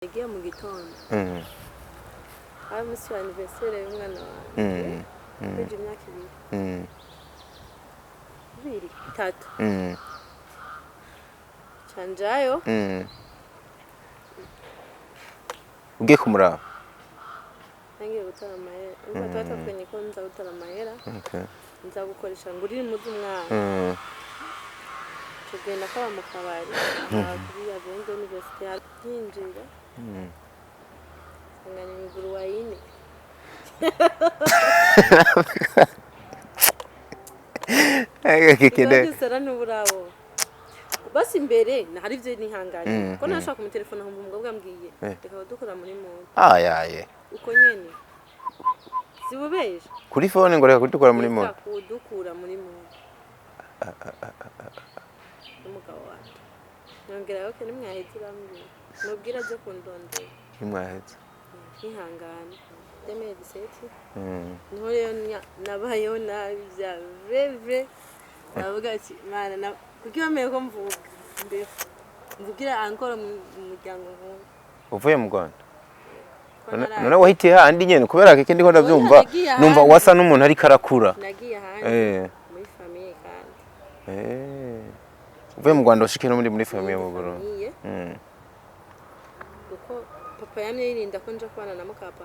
Yagiye mu gitondo. Hari umunsi wa anniversaire y'umwana wanjye. Kwije imyaka 2. 2, 3. Canjayo. Ugiye kumuraba? Nangiye gutora amahera. Urumva tuba twavuganye ko nza gutora amahera. Nza gukoresha ngurire impuzu umwana. Tugenda kaba mu kabari. Aha kuri Avenue Université yinjira. Nsanga ni miguru wa ine. Kikidusara n'uburabo. Basi imbere hari ivyo nihanganye. Ko nashaka kumutelefona nkumva umugabo ambwiye. Reka dukora muri muntu. Ayaye. Uko nyene. Sibubeje. Kuri phone ngo reka kudukora muri muntu. Reka kudukura muri muntu. Umugabo wanje. Nongera yo kene mwaheze urambwira. Nubwira aje kundondera. Nimwaheze. Ihangane. 2017. Niho rero nabayeho nabi bya veve. Navuga ati mana na kuki wemeye ko mvuga mbeho mvugira ankora mu muryango nk'uyu. Uvuye mu Rwanda? None wahitiye handi nyene kubera keke ndiko ndavyumva numva wasa n'umuntu ariko arakura. Nagiye ahandi muri famille kandi. Uvuye mu Rwanda washike no muri famille mu Burundi. Kuko papa yamye yirinda ko nja kubana na muka papa.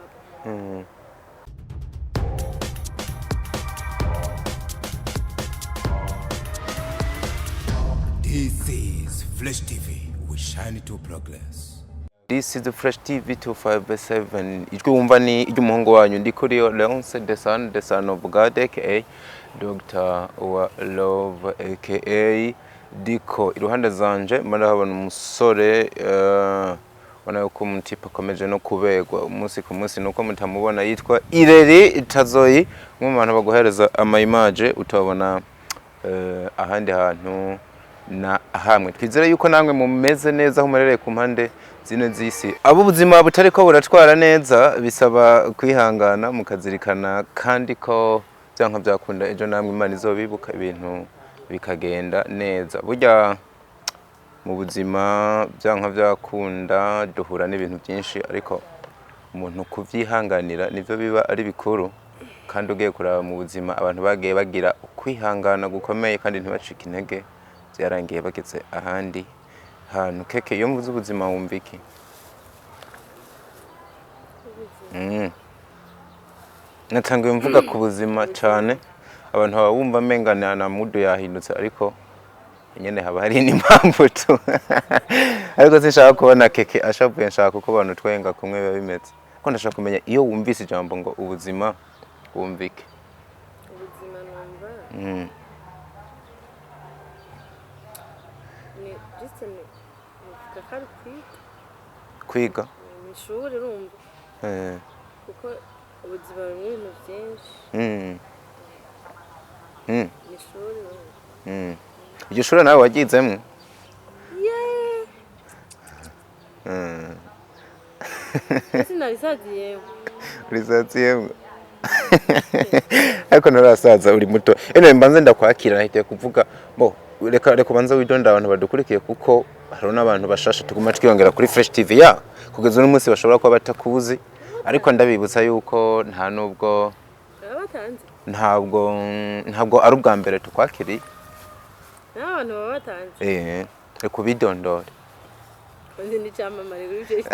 This is Flash TV. We shine to progress. This is the Fresh TV 257. Ijwi wumva ni iry'umuhungu wanyu ndi kuri Leonce the son, the son of God aka Dr. wa Love aka Diko. Iruhande zanje murahabona umusore ubona yuko umutipe akomeje no kubegwa umunsi ku munsi nuko mutamubona yitwa Ireri Tazoyi, umwe mu bantu baguhereza ama image utabona ahandi hantu na hamwe. Twizere yuko namwe mumeze neza aho murereye ku mpande zino z'isi. Abo ubuzima butariko buratwara neza bisaba kwihangana mukazirikana kandi ko byanka byakunda ejo namwe Imana izobibuka ibintu bikagenda neza. Burya mu buzima byanka byakunda duhura n'ibintu byinshi ariko umuntu kuvyihanganira nivyo biba ari bikuru. Kandi ugiye kuraba mu buzima abantu bagiye bagira ukwihangana gukomeye kandi ntibacike intege byarangiye bageze ahandi hantu. Keke iyo mvuze ubuzima wumva iki? Natanguye mvuga ku buzima cyane abantu baba bumva menga na mudu yahindutse ariko nyene haba hari n'impamvu tu. Ariko sinshaka kubona Keke ashavuye, nshaka kuko abantu twenga kumwe biba bimeze. Ko ndashaka kumenya iyo wumvise ijambo ngo ubuzima wumva iki? Ubuzima numva ni juste ni uvuga ko ari kwiga. Kwiga? Mu ishuri urumva. Kuko ubuzima burimo ibintu byinshi. Mu ishuri urumva. Iryo shuri nawe waryizemwo? Yeah. Sinarisaziyemwo. Urisaziyemwo? Ariko nturasaza uri muto. Anyway, mbanze ndakwakira nahitiye kuvuga bo reka reka ubanze widonda abantu badukurikiye kuko hari n'abantu bashasha tuguma twiyongera kuri Fresh TV ya kugeza uno munsi bashobora kuba batakuzi ariko ndabibutsa yuko nta nubwo ntabwo ari ubwa mbere tukwakiriye. N'abantu baba batanze. Reka ubidondore. Undi ni cyamamare kuri Fresh TV.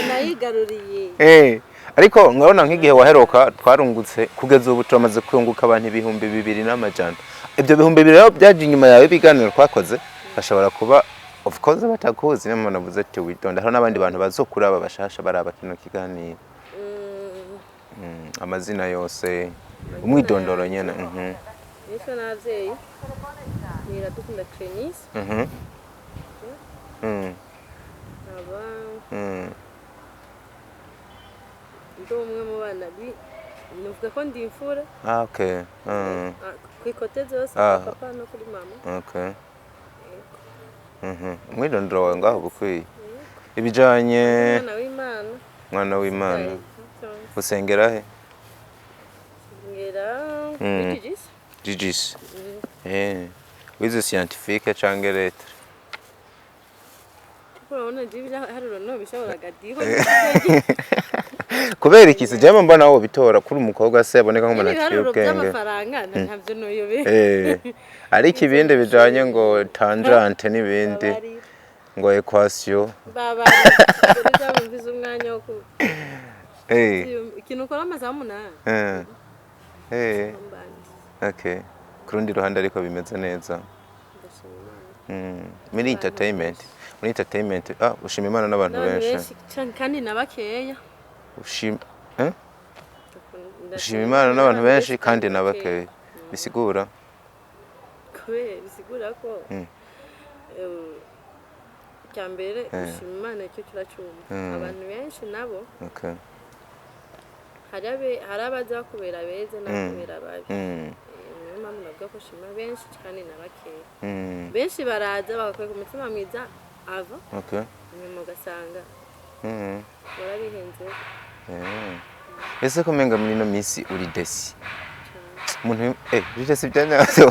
Nayigaruriye. Ariko nkabona nk'igihe waheruka twarungutse kugeza ubu turamaze kunguka abantu 2500. Ibyo 2000 rero byaje inyuma yawe ibiganiro twakoze bashobora kuba of course batakuzi niyo mpamvu navuze ati witonda. Hari n'abandi bantu bazokuraba bashasha baraba kino kiganiro. Amazina yose umwidondoro nyene. Nitwa n'abavyeyi ni Iradukunda Clénice. Aba ndi umwe mu bana nuvuga ko ndi imfura. Okay. Ku ikote zose papa no kuri mama. Okay. Umwidondoro wawe ngaho gukwiye. Ibijanye Umwana w'Imana. Mwana w'Imana. Usengera he? Usengera kuri Gigis. Gigis. Wize scientifique canke lettre? Kuko urabona je ibiharuro nobishoboraga diho. Kubera iki se? Jewe mbona wowe bitora kuri umukobwa se aboneka nk'umuntu aciye Ibiharuro ubwenge. by'amafaranga ntabyo noyobe. Ariko ibindi bijanye ngo tangente n'ibindi ngo équation. Babari byamumviza umwanya wo ku ikintu ukora amasaha 8. Mbandi. Okay, ku rundi ruhande ariko bimeze neza. Ndashima Imana. Muri entertainment, ushima Imana n'abantu n'abantu benshi. Benshi cane kandi na bakeya. Ushima, eh? Ushima Imana n'abantu benshi kandi na bakeya, bisigura? Kubera bisigura ko icya mbere gushima Imana icyo turacyumva. Abantu benshi nabo hari abaza kubera beza n'abakubera babi. Niyo mpamvu navuga ko shima benshi kandi na bakeya. Benshi baraza bagakwereka umutima mwiza ava nyuma ugasanga warabihenze. Ese ko menga muri ino minsi uri déçue? Cane. Umuntu uri déçue bya nyabyo,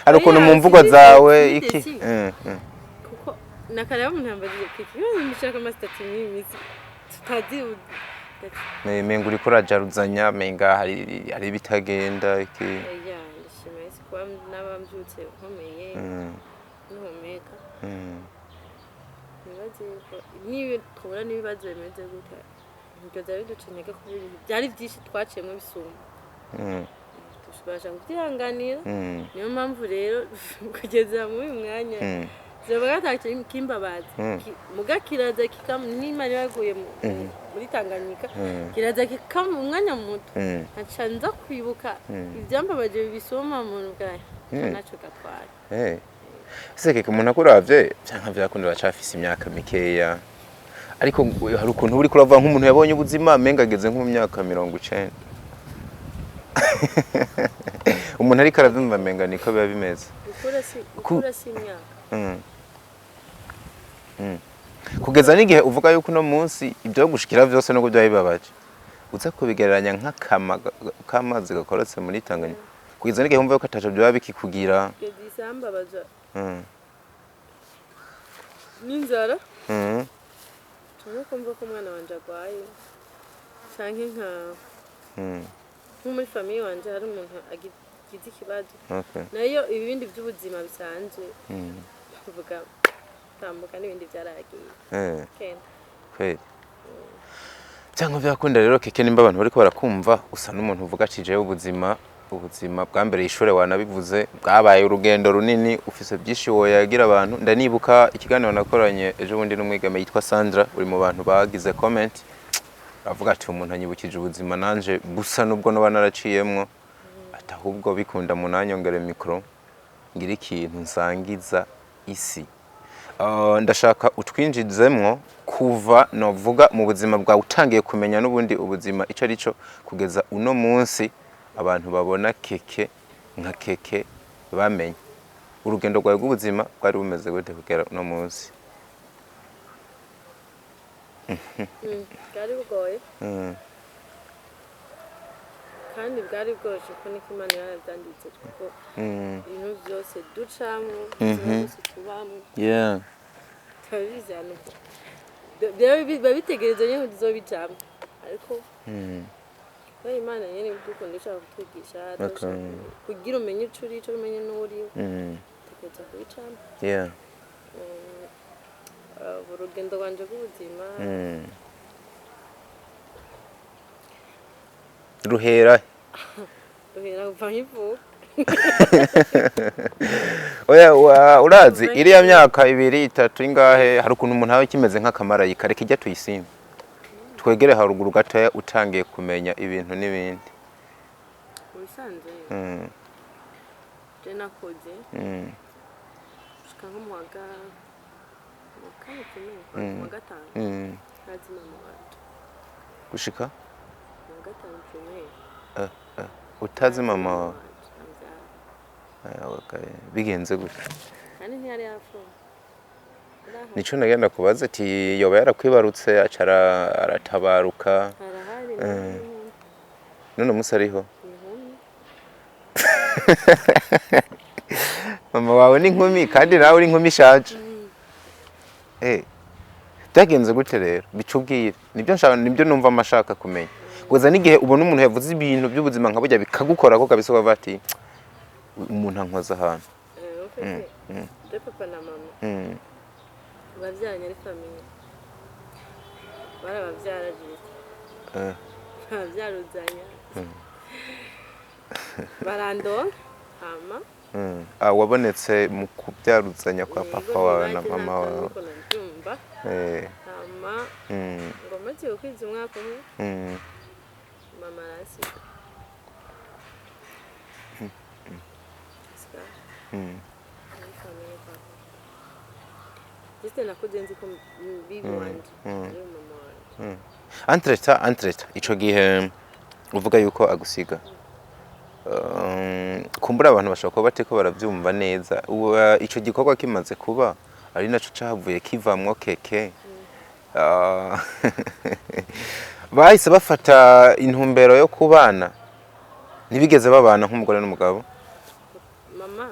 hari ukuntu Oya, mu mvugo sindi zawe sindi iki déçue. Kuko nakareba umuntu yambajije kiki mushaka ama statuts muri iyi minsi tutazi Menga uriko urajaruzanya, menga hari ibitagenda iki. Oya, ndashima Yesu kuba naba mbyutse nkomeye, ntuhumeka. Nibaze yuko niba twabura n'ibibazo bimeze gutya, ibyo byari biduca intege kuko ibintu byari byinshi twaciyemo bisumba tubasha kubyihanganira. Niyo mpamvu rero kugeza muri uyu mwanya ziba ata kimbabaza. Muga kiraza kikam n'Imana iba yaguye muri Tanganyika, kiraza kikam umwanya muto, nkaca nza kwibuka ibyambabaje bisoma mu bwayo, naco gatwara. Ese keke, umuntu akuravye vyanka vyakunda bacafise imyaka mikeya, ariko hari ukuntu uriko uravuga nk'umuntu yabonye ubuzima, menga ageze nko mu myaka 90. Umuntu ariko aravyumva menga niko biba bimeze. Gukura si imyaka. Kugeza n'igihe uvuga yuko uno munsi ibyo gushikira vyose nubwo byaba bibabaje uza kubigereranya nk'akama k'amazi gakorotse muri Tanganyika, kugeza n'igihe wumva yuko ataco vyoba bikikugira. Kugeza isambabaza n'inzara canke kumva ko umwana wanje agwaye, canke nka nko muri famille wanje hari umuntu agize ikibazo. Nayo ibindi by'ubuzima bisanzwe kuvuga tambuka n'ibindi byaragiye. Kenda. Kweli cyangwa byakunda rero keke, nimba abantu bariko barakumva, usa n'umuntu uvuga ati jewe ubuzima bwa mbere y'ishure wanabivuze bwabaye urugendo runini, ufise byinshi woyagira abantu. Ndanibuka ikiganiro nakoranye ejo bundi n'umwigeme yitwa Sandra, uri mu bantu bagize comment avuga ati umuntu anyibukije ubuzima nanje busa nubwo noba naraciyemwo, ati ahubwo bikunda munanyongere micro ngira ikintu nsangiza isi. Ndashaka utwinjizemwo kuva novuga mu buzima bwawe utangiye kumenya n'ubundi ubuzima ico ari cyo, kugeza uno munsi abantu babona keke nka keke bamenye. Urugendo rwawe rw'ubuzima bwari bumeze gute kugera uno munsi? Bwari bugoye kandi bwari bworoshye, ko niko Imana yarabyanditse, kuko ibintu byose ducamwo, ubuzima bwose tubamwo, turabizi hano biba bitegereza nyine tuzobijamwo, ariko kubera Imana nyine idukunda, ishaka kutwigisha, kugira umenye ico uri, ico umenye n'uwo uriwe, tegereza kubicamwo. Urugendo rwanje rw'ubuzima Ruhera ruhera kuva nkivuka. Oya, urazi iriya myaka 2, 3, ingahe, hari ukuntu umuntu aba kimeze nk'akamarayika. Reka ijya tuyisimba twegere haruguru gatoya, utangiye kumenya ibintu n'ibindi. Mu bisanzwe je nakoze gushika nko mu wa kane primaire, mu wa gatanu, ntazi mama wanje. Gushika Mu wa gatanu primaire. Utazi mama wawe? Wanje ambyara. Aya, okay. Bigenze gute? Kandi ntiyari yapfuye. Araho. Nico nagenda kubaza ati yoba yarakwibarutse aca aratabaruka? Arahari. None umunsi ariho? Ni inkumi. Mama wawe ni inkumi kandi nawe uri inkumi ishaje. Byagenze gute rero? Bicubwire, nibyo nshaka, nibyo numva amashaka kumenya. Gusa n'igihe ubona umuntu yavuze ibintu by'ubuzima nka burya bikagukorako kabisa, ukavuga ati umuntu ankoza ahantu. En fait, de papa na mama babyaranye ari famille, barababyara juste, barabyaruzanya, barandonka, hama Ah, wabonetse mu kubyaruzanya kwa papa wawe na mama wawe. Niko nabyumva. Hama ngo maze gukwiza umwaka umwe, mama aransiga. Asiga muri famille papa. Juste nakuze nzi ko bibi wanje ari mama wanje. Entre-temps ico gihe uvuga yuko agusiga, kumbura abantu bashobora kuba bateko baravyumva neza. Ico gikorwa kimaze kuba, ari naco cahavuye kivamwo keke. Ah, bahise bafata intumbero yo kubana, ntibigeze babana nk'umugore n'umugabo. Mama,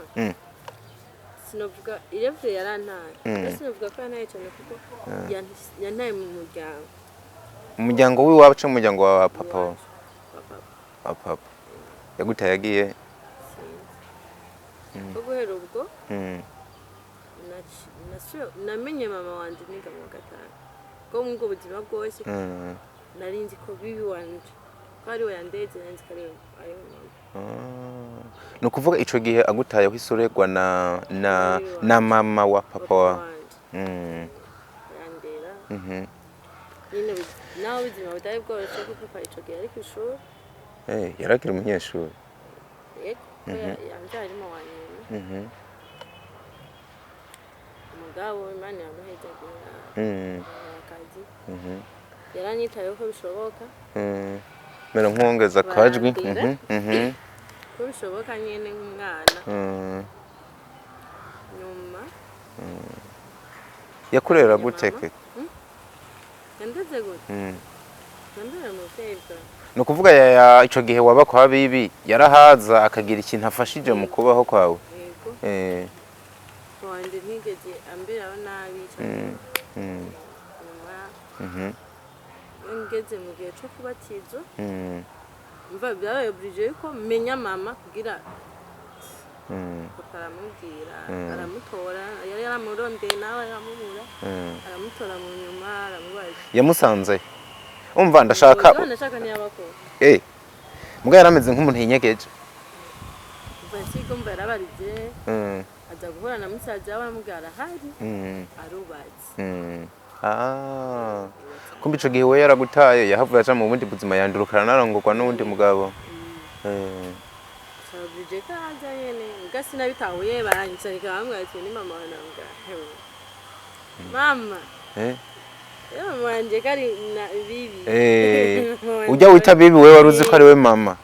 sinovuga irevure yarantaye. Sinovuga ko yantaye cyane kuko yantaye mu muryango. Umuryango w'iwabo canke umuryango wa papa wawe? Iwacu, wa papa. Wa papa. Yagutaye yagiye? Sinzi ko guhera ubwo namenye mama wanje niga mu wa gatanu, ko mu bwo buzima bwose nari nzi ko bibi wanje ko ari we yandeze, nari nzi ko ari we mama. Ah. Ni ukuvuga ico gihe agutayeho isuregwa na mama wa papa wawe. Wanje yandera nyine, naho ubuzima butari bworoshye kuko papa ico gihe ari kw'ishuri. Yarakiri umunyeshuri? Yego, ko yamvyaye ari mu wa nyuma. Umugabo Imana yamuhezagira akazi, yaranyitayeho ko bishoboka. Mera nkwongeza akajwi. Barandera. Ko bishoboka nyene nk'umwana. Nyuma Yakurera gute Mama. ke? Yandeze gute? Yandeze umuvyeyi bwa Ni ukuvuga ico gihe waba kwa bibi, yarahaza akagira ikintu afashije mu kubaho kwawe? Yego. Wanje ntigeze amberaho nabi cane. Nyuma iyo ngeze mu gihe co kubatizwa, mva byabaye obligé yuko menya mama kugira papa aramubwira, aramutora. Yari yaramurondeye nawe aramubura, aramutora, mu nyuma aramubaza. Yamusanze, umva ndashaka. Ubwo ndashaka ntiyabako. Muga yarameze nk'umuntu yinyegeje. Kuva nsigo mba yarabarije, aza guhura na musaza we, aramubwira arahari, arubatse. Ah. Kumbe ico gihe we yaragutaye, yahavuye aja mu bundi buzima, yandurukana narongorwa n'uwundi mugabo. Obligé ko aza nyene, mbwa sinabitahuye, baranyicarika bambwira ati ni mama wawe, nambwira hewe mama, eh, mama wanje kari na bibi. Mama wanje Ujya wita bibi, we wari uzi ko ari we mama.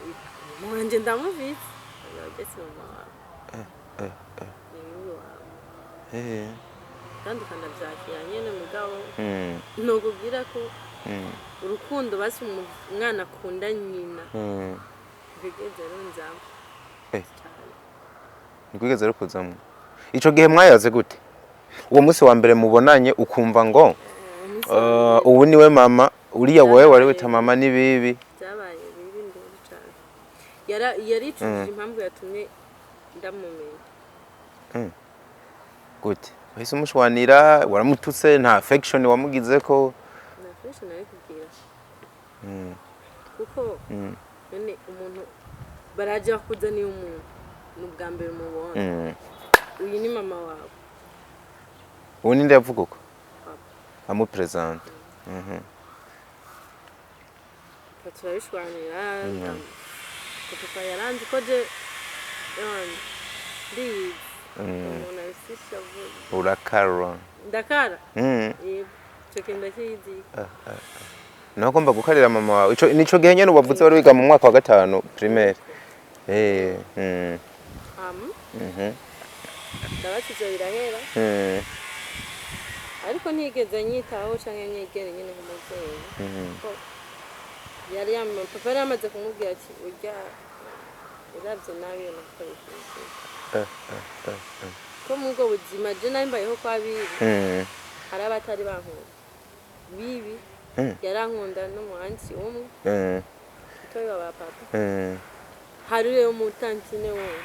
Mama wanje ndamufise, ujya si mama wawe, ni bibi wawe. Kandi ukanavyakira nyene, mugabo nokubwira ko urukundo basi umwana akunda nyina bigeze runzamo cyane. Ntikwigeze rukuzamwo. Ico gihe mwayaze gute uwo munsi wa mbere mubonanye, ukumva ngo Umunsi wa mbere ubu niwe mama, uriya wowe wari wita mama ni bibi? Byabaye bibi nduru cyane. Yaricujije impamvu yatumye ndamumenya. Gute? Wahise umushwanira? Waramututse? Nta affection wamugizeko? Na fresh nari kubwira kuko none umuntu barajya bakuzaniye umuntu, ni ubwa mbere umubona, uyu ni mama wawe. Ubu ninde yavuga uko? Papa. Amupresenta. Papa turabishwanira, papa yaranze ko je ndizi umuntu afise ishavu. Urakara. Ndakara. Yego, ico kintu ndakizi. Nawe ugomba gukarira mama wawe. Ico nico gihe nyene wavuze wari wiga mu mwaka wa gatanu primaire. Hama ndabatizo birahera, ariko ntigeze nyitaho canke nyegere nyene nk'umuvyeyi, ko yari papa yari yamaze kumubwira ati urya uravye nabi iyo nakora ikintu, ko mu bwo buzima je nari mbayeho kwa bibi, hari. Batari bankunda bibi. Yarankunda n'umuhanzi umwe mutoyi wa ba papa. Hari rero mu tantine wundi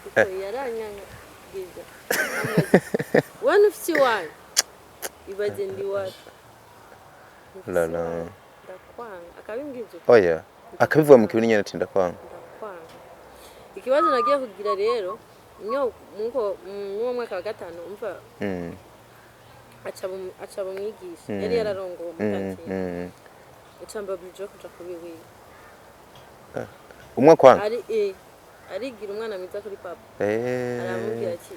kuko yaranyangiza, wani ufite iwanyu, ibaze ndi iwacu. Ufise La la. iwanyu, ndakwanga, akabimbwiza uko. Oya, akabivuga mu kirundi nyene ati ndakwanga. Ndakwanga. Ikibazo nagiye kugira rero niyo muko mwuwo mwaka wa gatanu, umva, aca bumwigisha yari yararongowe mu tantine, aca mbabwije kuja kubiwiga. Umwe kwanga. Ari arigira umwana mwiza kuri papa, aramubwira ati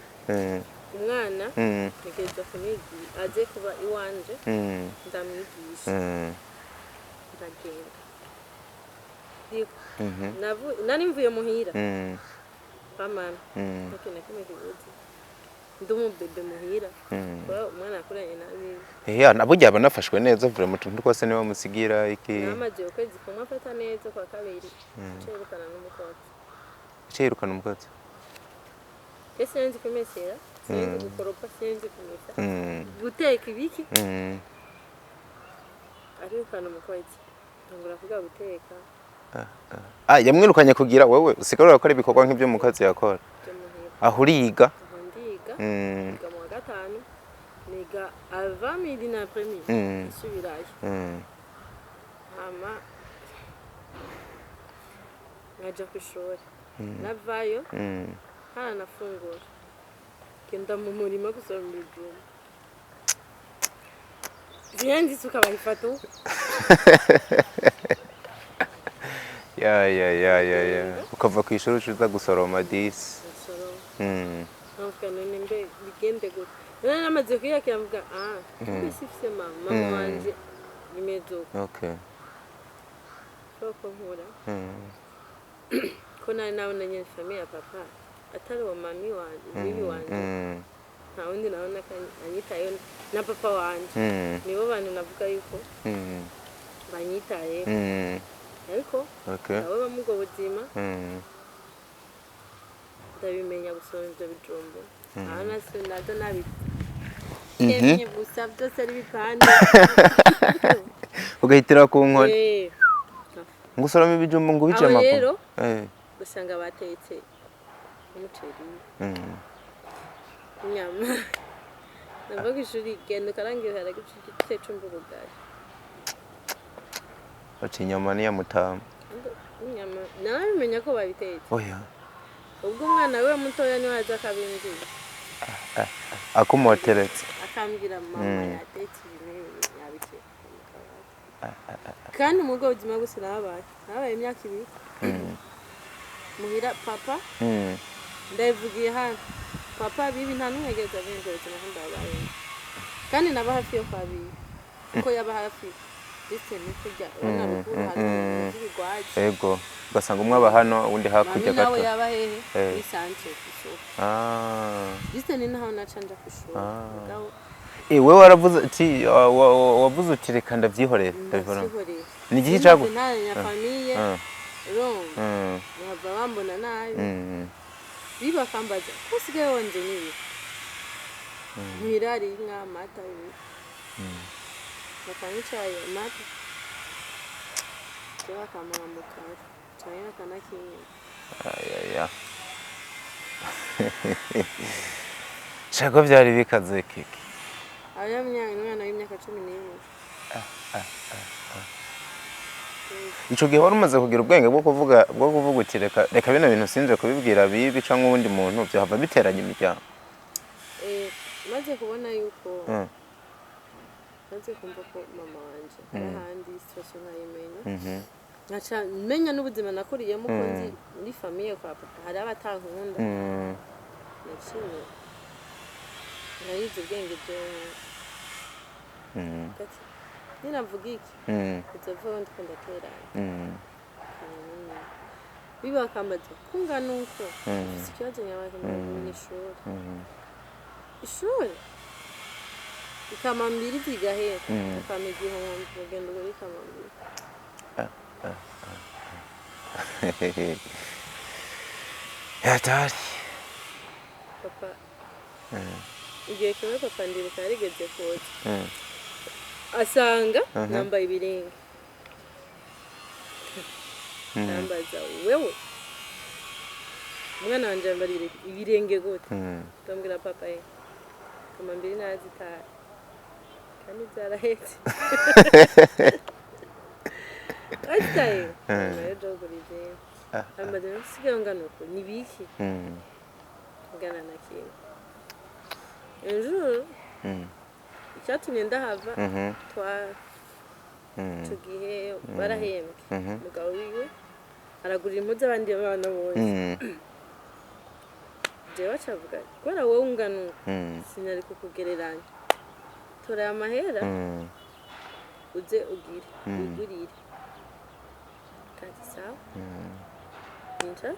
umwana ntegerezwa kumwigira aze kuba iwanje, ndamwigisha. Ndagenda. Nari mvuye muhira kwa mama, nta kintu na kimwe kibuze, ndi umubebe muhira, kuba umwana yakuranye nabi. Yeah, na burya aba anafashwe neza vraiment, utuntu twose niwe bamusigira iki. Namaze ukwezi kumwe afata neza, kwa kabiri cerukana n'umukozi. Yaciye yirukana umukozi. Je sinzi kumesera, sinzi gukoropa, sinzi kumesa, guteka ibiki. Arirukana umukozi, ntangura kuga guteka. Ah, yamwirukanye kugira wewe usigare urakora ibikorwa nk'ibyo umukozi yakora. Byo muhira. Aho uriga. Aho ndiga. Niga mu wa gatanu, niga avant midi na après midi, nsubirayo. Hama nkaja kw'ishuri, navayo ntaranafungura, genda mu murima gusoroma ibijumba, zihenze isuka bayifata uko. Ya ya ya ya ya, ukava ku ishuri uca uza gusoroma disi. Ngasoroma. Nkavuga none mbe bigende gute? None namaze kwiyakira, mvuga ah, mbese ifise mama wanje bimeze uko. Ko nkura ko nari nabona nyene famille ya papa atari uwo mami wanje, bibi wanje, nta wundi nabona anyitayeho na papa wanje. Nibo bantu navuga yuko banyitayeho, ariko nabo bamubwo buzima. Ndabimenya gusoroma ivyo bijumbu, aho nase nazo nabitemye gusa, byose ari ibipande. Ugahitira ku nkoni. Ngo usorome ibijumbu ngo ubice Aho amakuru. rero usanga batetse umuceri, inyama. Nava kw'ishuri, genda ukarangira ibiharage igice c'ubugari. Baca inyama niya mutama. Inyama narabimenya ko babitetse. Oya. Ubwo umwana we mutoya niwe aza akabimbwira. Akumoteretse. Akambwira mama yatetse ibi n'ibi, yabitetse mu kabati. Kandi mu bwo buzima gusa nabaye imyaka 2 muhira papa. Ndabivugiye hano, papa bibi nta n'umwe yigeze abinjira ubuzima ko ndabayeho, kandi naba hafi yo kwa bibi kuko yaba hafi ndetse ni kurya urabona ruguru hari ibintu by'ibigwaji. Ego, ugasanga umwe aba hano, uwundi Mami hakurya nawe gato. yaba hehe? Muri centre kw'isoko. Juste ni naho naca nja kw'ishuri. Mugabo Wewe waravuze ati wavuze uti reka ndavyihorere, ndabihora. Ndavyihorera. Ni igiki cagu Ntarenya famille, urumva, bahava bambona nabi. Bibi bakambaza ko usigaye wonje n'ibi muhira hari inka, amata, ibi bakanywa icayi, amata je bakamuha mu kare canke bakanakinywa. Ayaya. Shaka byari bikaze kiki. Aho yamenya umwana w'imyaka 12. Ico gihe wari umaze kugira ubwenge bwo kuvuga uti reka reka bino bintu sinje kubibwira bibi canke uwundi muntu, byohava biteranya imiryango. Maze kubona yuko maze kumva ko mama wanje ari ahandi, situation nkayimenya, nkaca menya n'ubuzima nakuriyemo, ko nzi muri famille kwa papa hari abatankunda. Naciye narize ubwenge jewe ati ninavuga iki uzovaho ndiko ndateranya. Biba bakambaza kungana uko ufise ikibazo nyawe mw'ishuri, ishuri ikamambiri zigahera, ukama 1000, ugenda ugura ikamambiri. Hatari. Papa Igihe kimwe papa ndibuka yarigeze kuza, asanga nambaye ibirenge. Arambaza: "Wewe, umwana wanje yambara ibirenge gute?" Ndambwira: "Papa, ye kama mbiri nazitaye kandi byarahetse azitaye." Nayo jogura izindi. Ambaza: "Usigaye ungana uko ni biki?" Ngana na kimwe ejo icyatumye ndahava. Twa ico gihe barahembwe, umugabo wiwe aragurira impuzu abandi bana bose. Jewe acavuga: "Kubera wowe ungana uko, sinari kukugereranya, tora aya mahera, uze ugire wigurire." Kati sawa. Ninca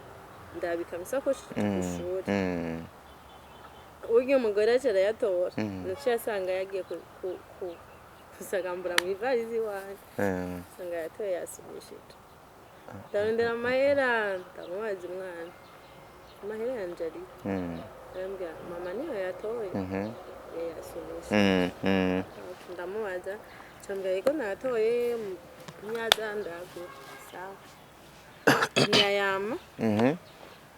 ndabika mu isakoshi kw'ishuri. Burya umugore aca arayatora. Naciye asanga yagiye gusagambura mu ivarizi iwanje. Asanga yatoye, yasubishije. Ndarondera amahera, ndamubaza: "Umwana, amahera yanje ari?" Arambwira: "Mama niyo yatoye, yayasubishije." Ndamubaza, cambwira ko natoye nyaza ndagura. Sawa, ntiyayama.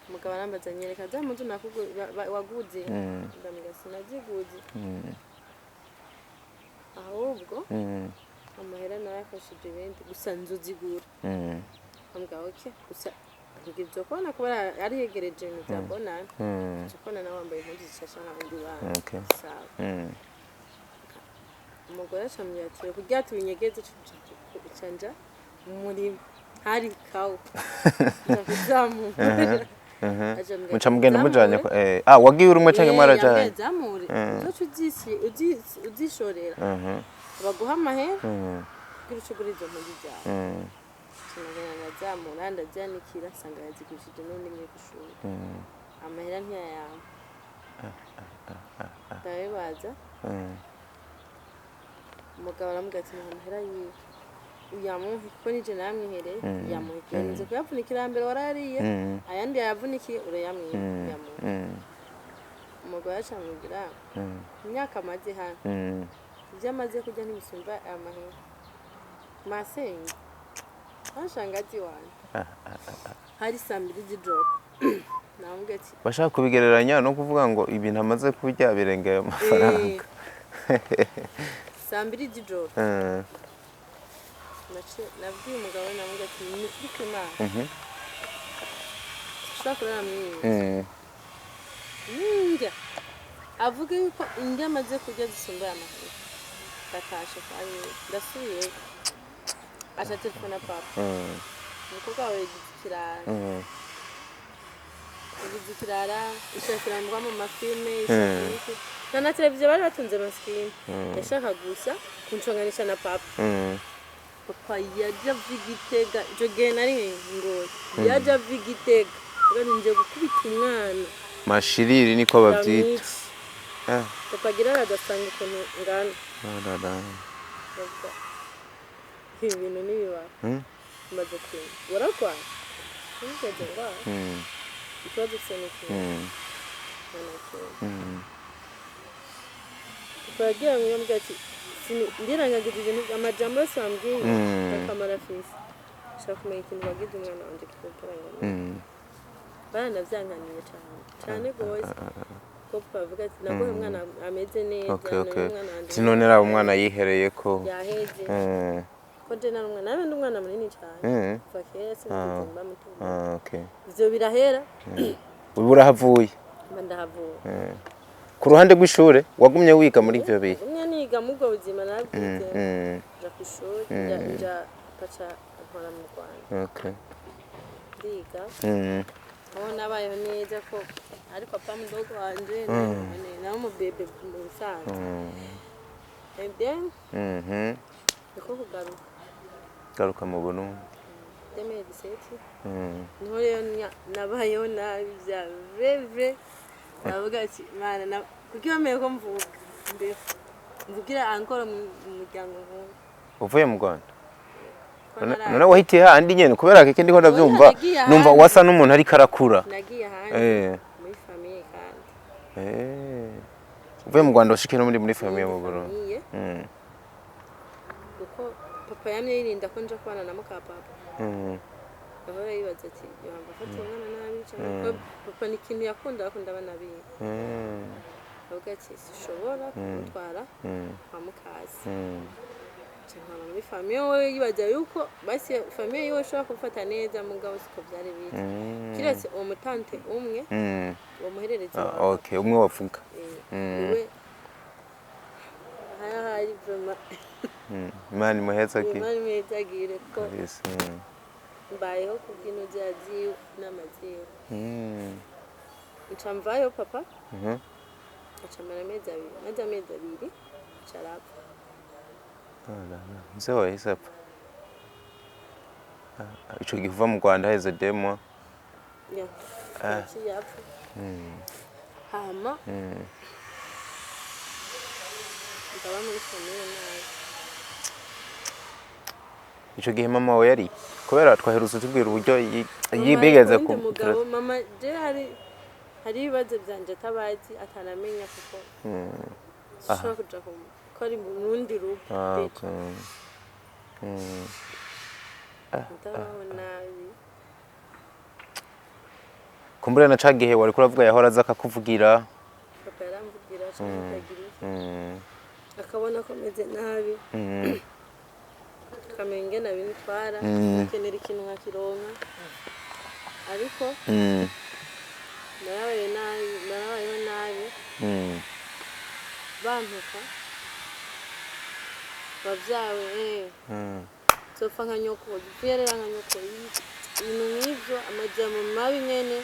Umugabo arambaza: "Nyereka za mpuzu waguze." Ndamubwira: "Sinaziguze, ahubwo amahera narafashije ibindi, gusa nzuzigura." Ambwira: "Okay, gusa ngira kubona kubera yari yegereje ibintu bya bonane, nje kubona nawe wambaye impuzu zishasha nk'abandi bana." Sawa. Umugore acambwira ati: "Kugira tubinyegeze, canja mu murima hari kawa, nja kuzamura." Acambwira Muca ati, mugenda mujanye "Zamure." Wagiye uri umwe canke mwarajanye? Yambwiye: "Zamure, uzoca uzishorera, baguha amahera kugira uce ugura izo mpuzu zawe." Sinagenda, ndazamura, ndazyanikira, nsanga yazigurishije n'undi imwe kw'ishuri. Amahera ntiyayampa, ndabibaza. Umugabo aramubwira ati: "Muha amahera yiwe, uyamuhe, kuko nije namwihereye, yamuhe. Yamaze kuyavunikira mbere, warayariye, ayandi yayavunikiye, urayamwiha, uyamuhe." Umugore acamubwira: "Imyaka amaze hano, ibyo amaze kurya ntibisumba aya mahera." Masenge ashangazi wanje, hari saa 2 z'ijoro, namubwira ati Bashaka kubigereranya no kuvuga ngo ibintu amaze kurya birengeye amafaranga. 2:00 z'ijoro, nabwiye umugabo, namubwira ati: "Ni ukuri kw'Imana, sinshobora kurara mw'iyi nzu. Nindya avuge yuko indya amaze kurya zisumbuye amahera, ndatashe kwa yiwe, ndasubiyeyo." Aca telefona papa: "Umukobwa wawe yagize ikirara, yagize ikirara, ishakira mbwa mu mafilme, ishakira iki na televiziyo bari batunze amasikini, yashaka gusa kunshonganisha na papa." Papa yaje ava i Gitega, ico gihe nari Ngozi, yaje ava i Gitega ngo ninje gukubita umwana. Mashiriri niko bavyita. Ndamwica. Papa agira aragasanga ukuntu ngana. Arara. Bavuga ibi bintu ntibibaho. Maze kumva wararwaye, ntigeze ndwara. Ikibazo ufise ni ikihe? Nta na kimwe. Papa yagiye amubwira ati: "Ndirengagiza ibintu, amajambo yose wambwiye, akamaro afise. Shaka kumenya ikintu wagize umwana wanje kikubwira ngo baranavyankaniye cane cane gose, ko papa avuga ati: 'Naguhe umwana ameze neza, none umwana wanje Sinone raba umwana yihereye ko yaheze.'" Ko je nari umwana, nawe ndi umwana munini cane. Kuva kera sinigeze mba muto. Ah, okay. Ivyo birahera. Ubu urahavuye? Mba ndahavuye. Ku ruhande rw'ishure wagumye wiga muri ivyo bihe? Ngumye niga muri ubwo buzima, narabwize, nja kw'ishuri, nja paca nkora mu Rwanda. Ndiga. Aho nabayeho neza ko ariko papa mudogo wanje nawe umubebe mu bisanzwe. And then niko kugaruka. Garuka mu Burundi. 2017. Niho rero nabayeho nabi bya vrai vrai. Ndavuga ati: "Mana, kuko bemeye ko mvuka mbeho, mvugira ankora mu muryango nk'uyu." Uvuye mu Rwanda? Ko None wahitiye handi nyene? Kubera keke ndiko ndavyumva, Nagiye numva ahandi. wasa n'umuntu ariko arakura. Nagiye ahandi, muri famille kandi. Uvuye mu Rwanda washike no muri famille mu Burundi? Famille. Kuko papa yamye yirinda ko nja kubana na muka papa. Ahora yibaza ati yohamba afata uwo mwana nabi cyangwa ko papa ni ikintu yakunda, akunda abana biwe. Avuga ati sishobora kumutwara kwa mukasi. Nkaba muri famille, we yibaza yuko basi famille yiwe ishobora kumufata neza, mugabo siko byari biri, kiretse uwo mutante umwe, uwo muhererezi wawe. Okay, umwe wavuga. Niwe ahari vraiment. Imana imuhezagire. Imana imwezagire ko Yes. Mbayeho kubw'ino bya ziwe n'amaziwe. Nca mvayo, papa aca amara amezi 2, maze amezi 2 aca arapfa. Oh la la. Mzee wahise apfa. Ah, ico gihe uva mu Rwanda haheze 2 mois. Ya, yaciye apfa. Hama ndaba muri famille nabi. Ico gihe mama wawe yari, kubera twaherutse tubwira uburyo Mama yibigeze uwundi ku mugabo. Mama je hari ibibazo byanje atabazi, atanamenya, kuko sinshobora kuja ko ari mu rundi rugo. Ah, Déjà. okay. Ndabaho nabi. Kumbure na ca gihe wariko uravuga yahora aza akakuvugira. Papa yaramvugira cyangwa akagira iki, akabona ko meze nabi, akamenya ingene abintwara, akenera ikintu nkakironka, ariko narabaye nabi, narabayeho nabi. Bantuka wabyawe zopfa nka nyoko, upfuyerera nka nyoko, ibintu nk'ivyo, amajambo mabi nyene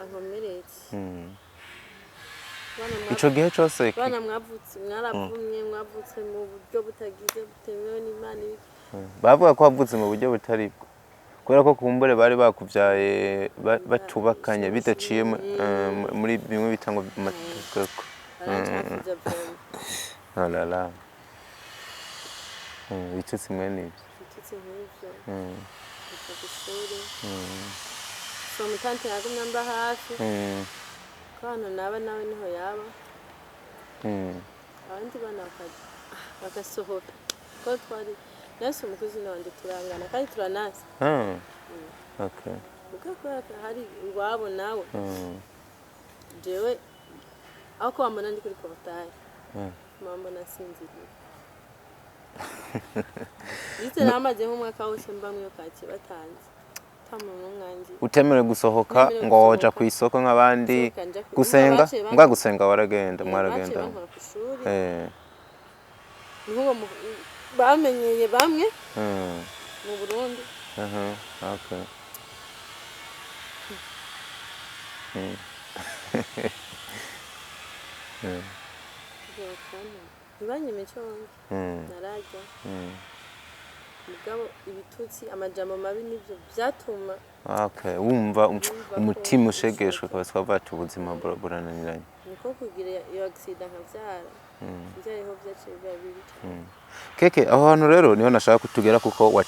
ankomeretse. Bana Ico gihe cose bana mwavutse mwaravumye, mwavutse mu buryo butagize, butemewe n'Imana, ibiki. Bavuga ko wavutse mu buryo butari bwo, kubera ko kumbure bari bakuvyaye batubakanye, bidaciye muri bimwe bita ngo amategeko. Barancafuza vraiment. Oh la la. Ibitutsi mwene ivyo. Ibitutsi nk'ivyo. Kuva ku ishuri, so mutante yagumye amba hafi, ko hano naba nawe niho yaba. Abandi bana bagasohoka, ko twari nasi umukozi wanje turangana kandi turanasi. Ah. Okay. Kuko kubera ko hari iwabo nawe, jewe aho ko wambona ndi kuri portail, mambona nsinziriye, ndetse namaze nk'umwaka wose mba mwiyo kaki batanze, ata muntu n'umwangi. Utemerewe gusohoka? Ntemerewe Ngo woja gusohoka. ku isoko nk'abandi? Gusohoka nja Gusenga? Baciye Mbwa gusenga waragenda? Baciye Mwaragenda? bankora ku ishuri. Niho bamenyeye bamwe mu Burundi. Aha, okay. Ntibanyime icyo ndya. Nararya, mugabo ibitutsi, amajambo mabi nibyo byatuma Okay, wumva Wumva ko umutima ushegeshwe ushoka. kabisa, wavuga ati ubuzima burananiranye. Niko kugira iyo accident nkabyara, byariho byaciye biba bibi cyane. Keke, aho hantu rero niho nashaka kutugera, kuko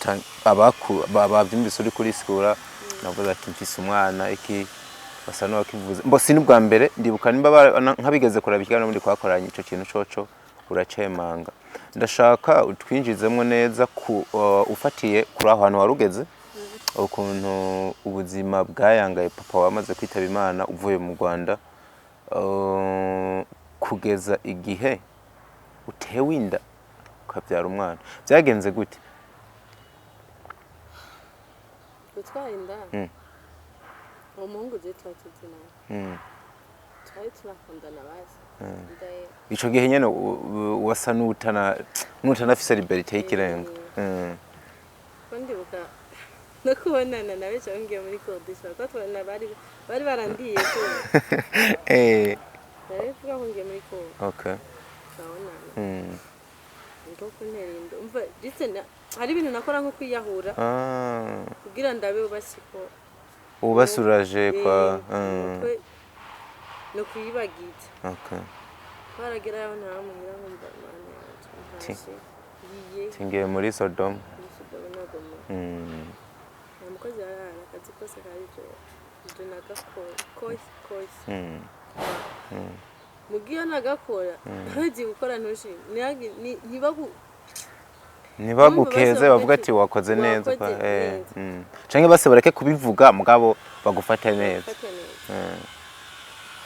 abaku babyumvise uri kurisigura, navuze ati mfise umwana iki, basa n'uwakivuze mbo si n'ubwa mbere. Ndibuka nimba nk'abigeze kuraba ikiganiro muri twakoranye, ico kintu coco uracemanga. Ndashaka utwinjizemo neza ku ufatiye kuri aho hantu warugeze, ukuntu ubuzima bwayangaye papa wamaze kwitaba Imana uvuye mu Rwanda, kugeza igihe utewe inda ukabyara umwana, byagenze gute? Gutwara inda, uwo muhungu je tuba tuzinanye, twari tunakundana, bazi inda ye. Ico gihe nyene wasa n'utanafise liberté y'ikirenga. Ko ndibuka no kubonana nawe cyangwa ngiye muri kodisha, kuko tubona bari barandiye ko nari kuvuga ko ngiye muri kode, turabonana, niko kuntera inda. Umva, ndetse hari ibintu nakora nko kwiyahura kugira ndabe basiko. Ubasuraje kwa Umutwe no kuyibagiza. Twaragerayo ntamuhira, nkumva Mana yanje, ntashe ngiye Tingiye muri Sodoma. Muri Sodoma na Gomora. Nta mukozi yarahari, akazi kose kari jewe. Ibyo nagakora kose kose. Muga iyo nagakora ntuzi gukora ntushime. Ntibagu Ntibagukeze. Bumva Bavuga ati, ati wakoze neza. "Wakoze neza." Canke bose bareke kubivuga, mugabo bagufate neza. Bafate neza.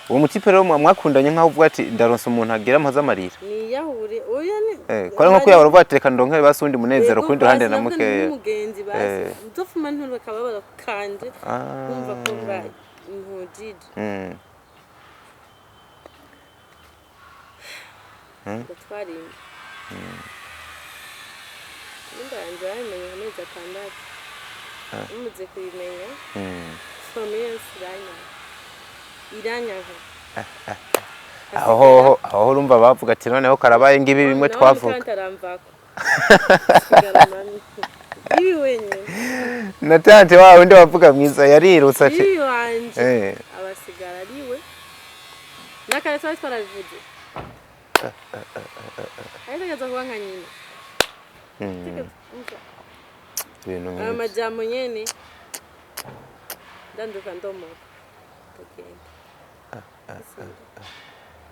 Uwo mutipe rero mwakundanye nkaho uvuga ati ndaronse umuntu agira ampoza amarira? Niyahure, oya, ni Ko ari nko kwiyahura, uvuga ati reka ndonke basi uwundi munezero ku rundi ruhande na mukeya. N'umugenzi basi nzofuma ntura akababaro kanje, nkumva ko ntujije. Ndatwara inda. Inda yanjye bayimenye amezi 6. Bamaze kuyimenya, famille yose iranyanka, iranyanka. Aho hoho, aho urumva bavuga ati noneho karabaye, ngibi bimwe twavuga. Aramvako, sigara mami ibi wenyine. Na tante wawe undi wavuga mwiza yarirutse ati Bibi wanje abasigara ariwe nakare twari twarabivuze, ariko kuba nka nyina. Umva, Ibintu ayo nk'ibyo. Majambo nyene, ndanduka, ndomoka, ndagenda.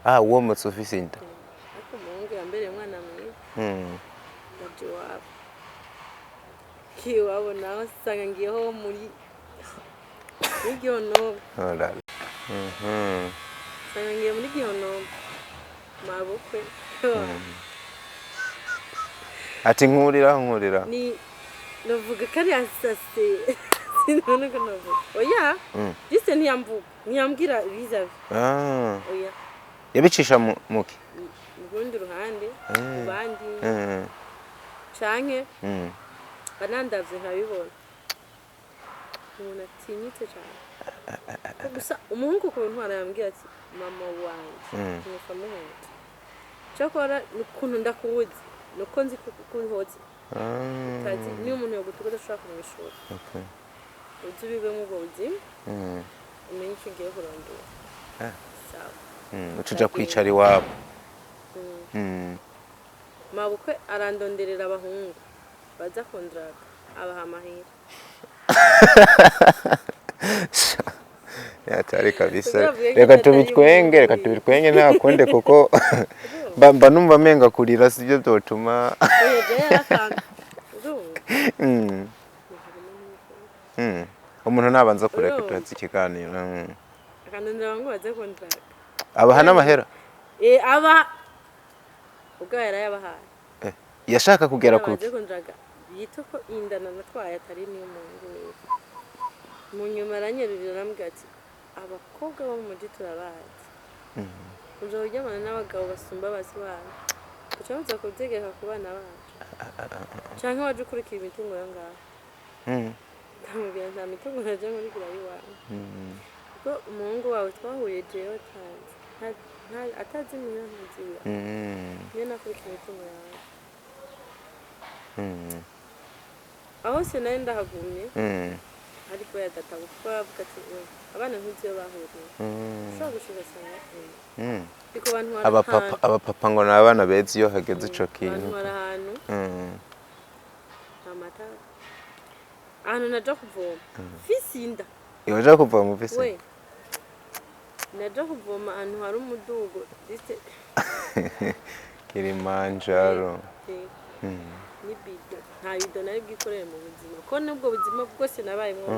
Ah, womotse ufise inda? Ariko umuhungu yambereye umwana mwiza. Ndaja iwabo, ngiye iwabo naho nsanga ngiyeho muri Gihonomo. Oh la la. Nsanga ngiye muri Gihonomo, mabukwe. Ati nkurira, nkurira. Ni navuga ko ari asase, sinabona ko navuga, oya. Juste ntiyamvuga, ntiyambwira vis-à-vis. Oya. Yabicisha muki? Mu rundi ruhande, mu bandi, canke banandavye nkabibona umuntu atinyitse cane. Ko gusa umuhungu ku ntwara yambwiye ati mama wanje ntufa muhunze, cyakora ukuntu ndakuzi nuko nzi ko unhoze. Utazi niyo umuntu yogutuka udashobora kumwishura. Uzi ubibemo ubwo buzima, umenye icyo ugiye kurondora. Sawa. Uca uja kwicara iwabo. Mabukwe arandonderera abahungu baza kundraga, abaha amahera. Yatari kabisa. Kugira avuge ko Reka atari tubitwenge, reka umuntu. tubitwenge, nta kundi, kuko mba numva menga kurira sibyo byotuma. Oya, jewe yarakanga, urumva. Umuntu nabanza kureka Urumva. tuhatse ikiganiro. Akandondera abahungu baza kundraga. Abaha n'amahera? Eh, aba ubwo yarayabahaye. Yashaka kugera baze kuki? kundraga yita ko inda nanatwaye atari niyo muhungu wiwe. Mu nyuma aranyerurira, arambwira ati abakobwa bo mu mujyi turabazi, uja kuryamana n'abagabo basumba basi banyu, uca muza kubyigereka ku bana bacu, canke waje ukurikira imitungo yo ngaho. Ndamubwira nta mitungo naje nkurikira y'iwanyu, kuko umuhungu wawe twahuye jewe atazi. Atazi muhira, ntazi iwawe. Niyo nakurikira imitungo yawe. Aho sinari ndahagumye, ariko ya data kuko bavuga ati "We, abana ntuzi iyo bahuriye, ushobora gushika ugasanga ariko bantwara Abapapa, ahantu." abapapa ngo ni abana beza iyo hageze ico kintu. Bantwara ahantu nta matara, ahantu naja kuvoma mfise inda. Iwaja kuva mu vise? We, naja kuvoma ahantu hari umudugo juste. Kilimanjaro. N'ibido, nta bido nari bwikorere mu buzima, ko n'ubwo buzima bwose nabayemwo,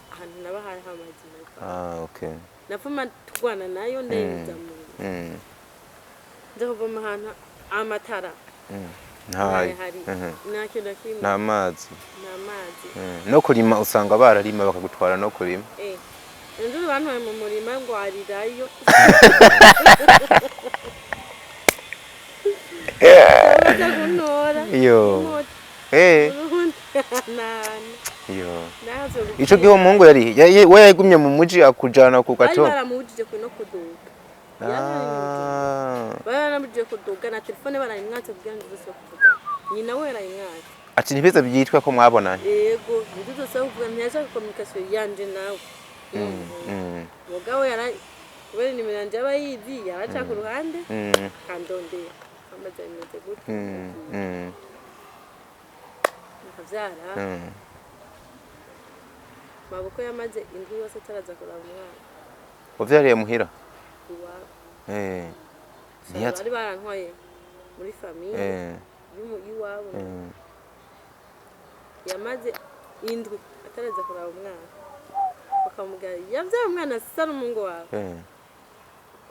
ahantu naba hari amazi. Ah, okay. Napfuma turwana nayo ndayizamura. Nza kuvoma ahantu amatara Ntayo. hari, nta kintu na kimwe. Nta mazi. Nta mazi. No kurima usanga bararima bakagutwara no kurima. Eh, inzu bantwaye mu murima ngo arirayo, baza kuntora. Iyo. Inkota, urundi nana. Iyo. Nazo. Ico gihe uwo muhungu yari we yagumye mu muji akujana ku Bari gato? baramubujije no kuduga. Baramubujije kuduga, na telefone barayimwatse kugira ngo uzose kuvuga nyina we yarayimwatse. Ati ntibize byitwa ko mwabonanye. Yego, ntituzose kuvuga, ntiyashaka communication yanje nawe. Mugabo yara kubera nimero yanje aba yizi, yaraca ku ruhande akandondera, ambaza bimeze gute. Nkavyara. Mabukwe yamaze indwi yose ataraza kuraba umwana. Wavyariye muhira? Iwabo. Ntiyatse. Bari barantwaye muri famille y'iwabo. Yamaze indwi ataraza kuraba umwana, bakamubwira yabyaye umwana asa n'umuhungu wawe.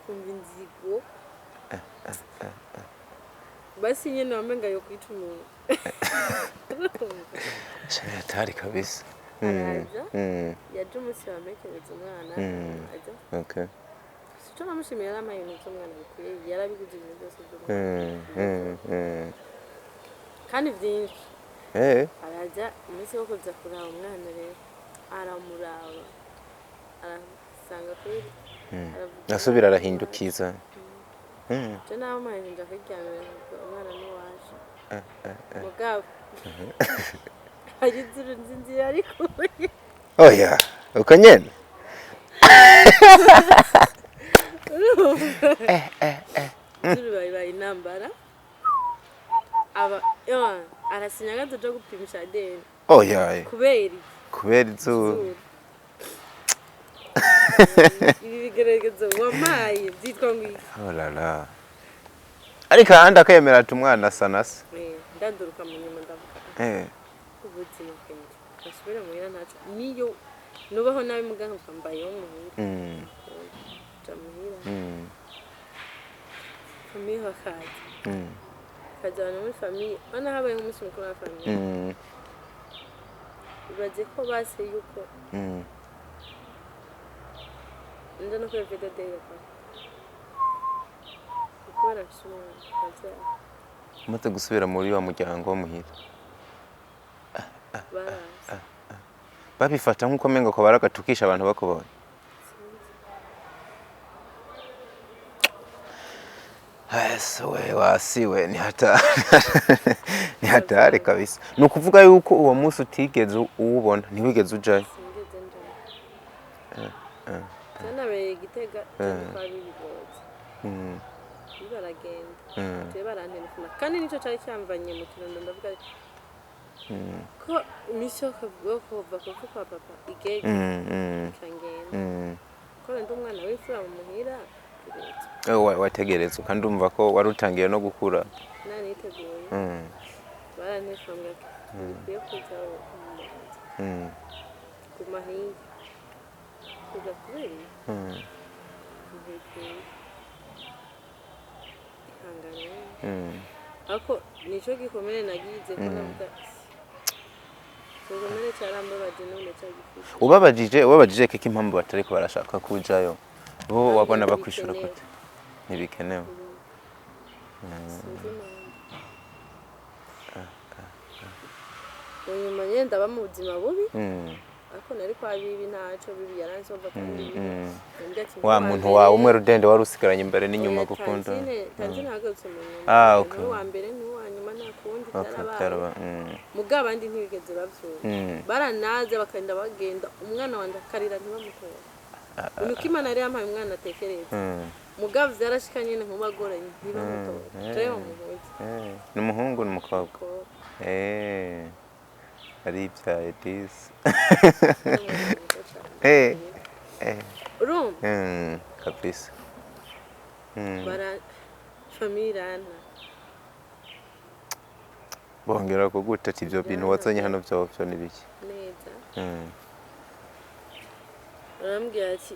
Kumva inzigo basi nyene wamenga yo kwica umuntu. Sha, hatari kabisa. Araza. Yaje umunsi bamekereza umwana. Aja. Sico namushimiye, yarampaye ibintu vy'umwana bikwiye, yarabiguze ibintu byose vy'umwana kandi vyinshi. Araja umunsi wo kuza kuraba umwana rero, aramuraba, arasanga kuri aravuga. Asubira arahindukiza. Je nawe mpaye nja kwiryamira, nkavuga umwana ni uwacu, mugabo hari inzira nzi inzira arikuye. Oya, uko nyene. Izuru bayibaye intambara, aba ewa, arasinya akazoja gupimisha ADN. Oya. Kubera iki? Kubera izuru. Izuru. Ibi bigeragezo wampaye byitwa ngo iki? Oh la la. Ariko ahandi akemera ati umwana asa na se. Ndanduruka mu nyuma, ndavuga ubuzima bwenge basubire muhira, ntaco niyo nubaho nabi muganga mbayeho muhira. Ja muhira. Famille bakaza. Bakajyana muri famille, bana habaye nk'umunsi mukuru wa famille. Ibaze ko base yuko nja no kuri vedadere kwa kubera mfise umwana bavyara. Umaze gusubira muri wa muryango wo muhira, Baraza. Babifata nk'uko mengo ko baragatukisha abantu bakubonye. Ese we wasiwe, ni hatari, ni hatari kabisa. Ni ukuvuga yuko uwo munsi utigeze uwubona, ntiwigeze ujayo? Sinigeze njayo. Byanabereye Gitega cyane kwa bibigozi. Baragenda. Twe barantelefona kandi nicyo cari cyamvanye mu Kirundo, ndavuga ko iminsi yo kuva kuva kwa papa igeze, ikangenda ko ndi umwana w'imfura mu muhira turetse. Wategerezwa kandi umva ko wari utangiye no gukura. Naniteguye. Barantelefona mbwira ati bikwiye kuza umuhanzi guma hirya kuza kubera iki? Ntibikwiye, ihangane. Ariko nico gikomere nagize ko navuga igikomere cyarambabaje none cyagifite. Ubabajije keko impamvu batariko barashaka kujayo, bo wabona bakwishura Ntibikenewe. gute? Ntibikenewe? Sinzi impamvu. Unyuma nyene ndaba mu buzima bubi. Ariko nari kwa bibi, ntaco bibi yaransova kandi bibi yambwiye ati Wa muntu wawe umwe rudende wari usigaranye imbere n'inyuma Oya, gukunda. Tantine yagarutse mu nyuma. Ah, okay. Niwe wa mbere, niwe wa nyuma, nta kundi. Byarabaye. Byaraba. Mugabo abandi ntibigeze bavyumva. Baranaza bakagenda bagenda, umwana wanje akarira ntibamutora, nuko Imana yari yampaye umwana atekereza. Mugabo vyarashika nyene nkubagoranye ntibamutora, jewe bamuhuze. Ni umuhungu, ni umukobwa? Ko Aribyaye disi. Urumva. Kabisa. Bara famille iranta. Bongera kuguta ati ibyo bintu wazanye hano vyovyo ni biki? Neza. Arambwira ati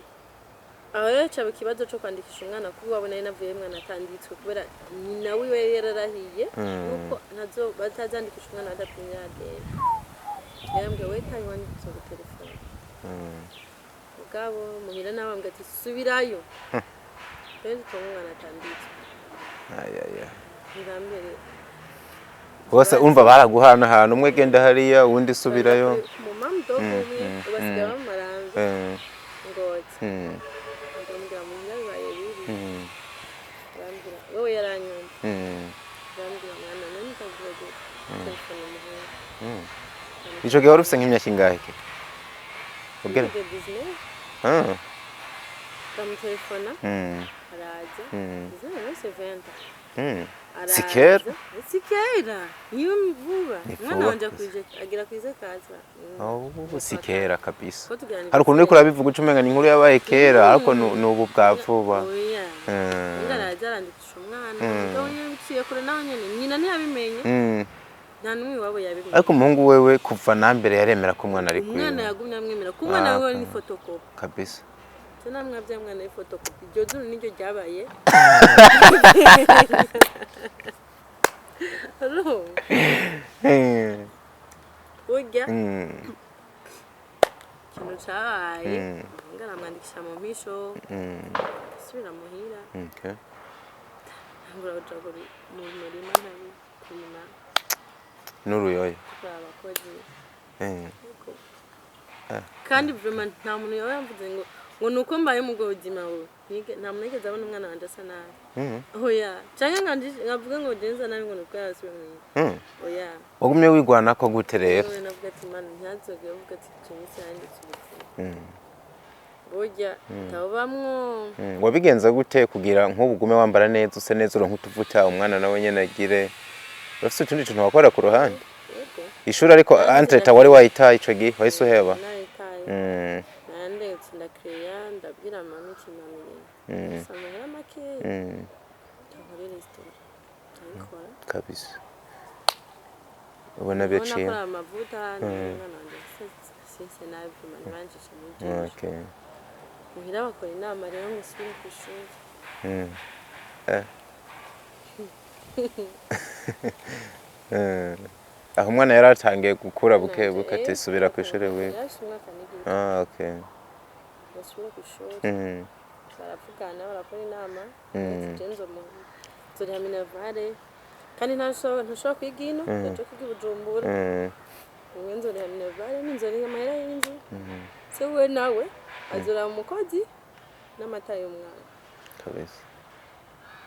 aho rero caba ikibazo co kwandikisha umwana, kuko wabona ari navuye mwana atanditswe kubera nyina wiwe yari yararahiye yuko ntazo batazandikisha umwana badapimye ADN. Yarambwiye we tayi wanditse ku telefone. Mugabo muhira nawe ambwira ati subirayo rero dutunga umwana atanditswe. Ay, ay, ay. Ntibambere. Bose umva baraguhana ahantu, umwe genda hariya, uwundi subirayo. Mu mamudogo umwe basigaye bamumarambi ngozi. Ndamubwira muhira bibaye bibi. Arambwira wowe yaranyumva. Arambwira mwana none ndavuga telefone umuhungu. Ico gihe wari ufise nk'imyaka ingahe ke ubwira? Ibyo business. Ndamutelefona, araza. Business yose venta. Si kera? Si kera, niyo vuba. Ni Umwana vuba wanje kabisa. akwije, agira kwize kaza. Oh, si kera kabisa. Ko tugira Hari ukuntu uriko urabivuga uca umenga ni inkuru yabaye kera, ariko ni ubu bwa vuba. Oya. Ingara yarandikisha umwana, mugabo nyene biciye kure, nawe nyene nyina ntiyabimenye. Nta n'umwe iwabo yabimenye. Ariko umuhungu wewe kuva na mbere yaremera ko umwana ari Umwana kwiwe. yagumye amwemera ko umwana Ah, wiwe okay. ni photocopie. Kabisa. Se namwe abyaye umwana ni photocopie, iryo zuru niryo ryabaye. Urumva? Burya ikintu cabaye, umuhungu aramwandikisha mu mpisho, asubira muhira. Ntangura kuja mu murima, ntari kurima. N'uruyoyo. Kuraba abakozi. Ariko kandi vraiment nta muntu yoba yamvuze ngo ni uko mbaye mu bwo buzima bubi. Nta muntu yigeze abona umwana wanje asa nabi. Oya, canke nkavuge ngo genza nabi ngo ni uko yarasubiye muhira. Oya. Wagumye wigwanako gute rero? Yewe, navuga ati Mana ntihazogere uvuga ati Jenisi yanditse ubuzima burya tabamwo. Wabigenza gute kugira nk'ubu ugume wambara neza, use neza, uronke utuvuta, umwana nawe nyene agire? Urafise utundi tuntu wakora ku ruhande? Yego. Ishuri ariko entreta wari wayitaye ico gihe, wahise uheba? Naritaye. Narandetse, ndakeya, ndabwira mama iki: "Mami, gusa amahera makeya, nkore resitora." Ndabikora. Kabisa, ubona Ubona byaciye. akora amavuta n'umwana wanjye sinse nabi, vraiment ntibanjishe muri byinshi. Muhira bakora inama rero ngo usubire ku ishuri. Aho umwana yari atangiye gukura buke buke, ati subira ku ishuri wiga. Yarafise umwaka n'igice. Ah, okay. Ngo asubire ku ishuri. Baravugana, barakora inama. Ati je nzoriha minerval, kandi ntashobora kwiga ino, ndaja kwiga i Bujumbura. Umwe nzoriha minerval, ninzoriha amahera y'inzu, se we nawe azoraba umukozi n'amata y'umwana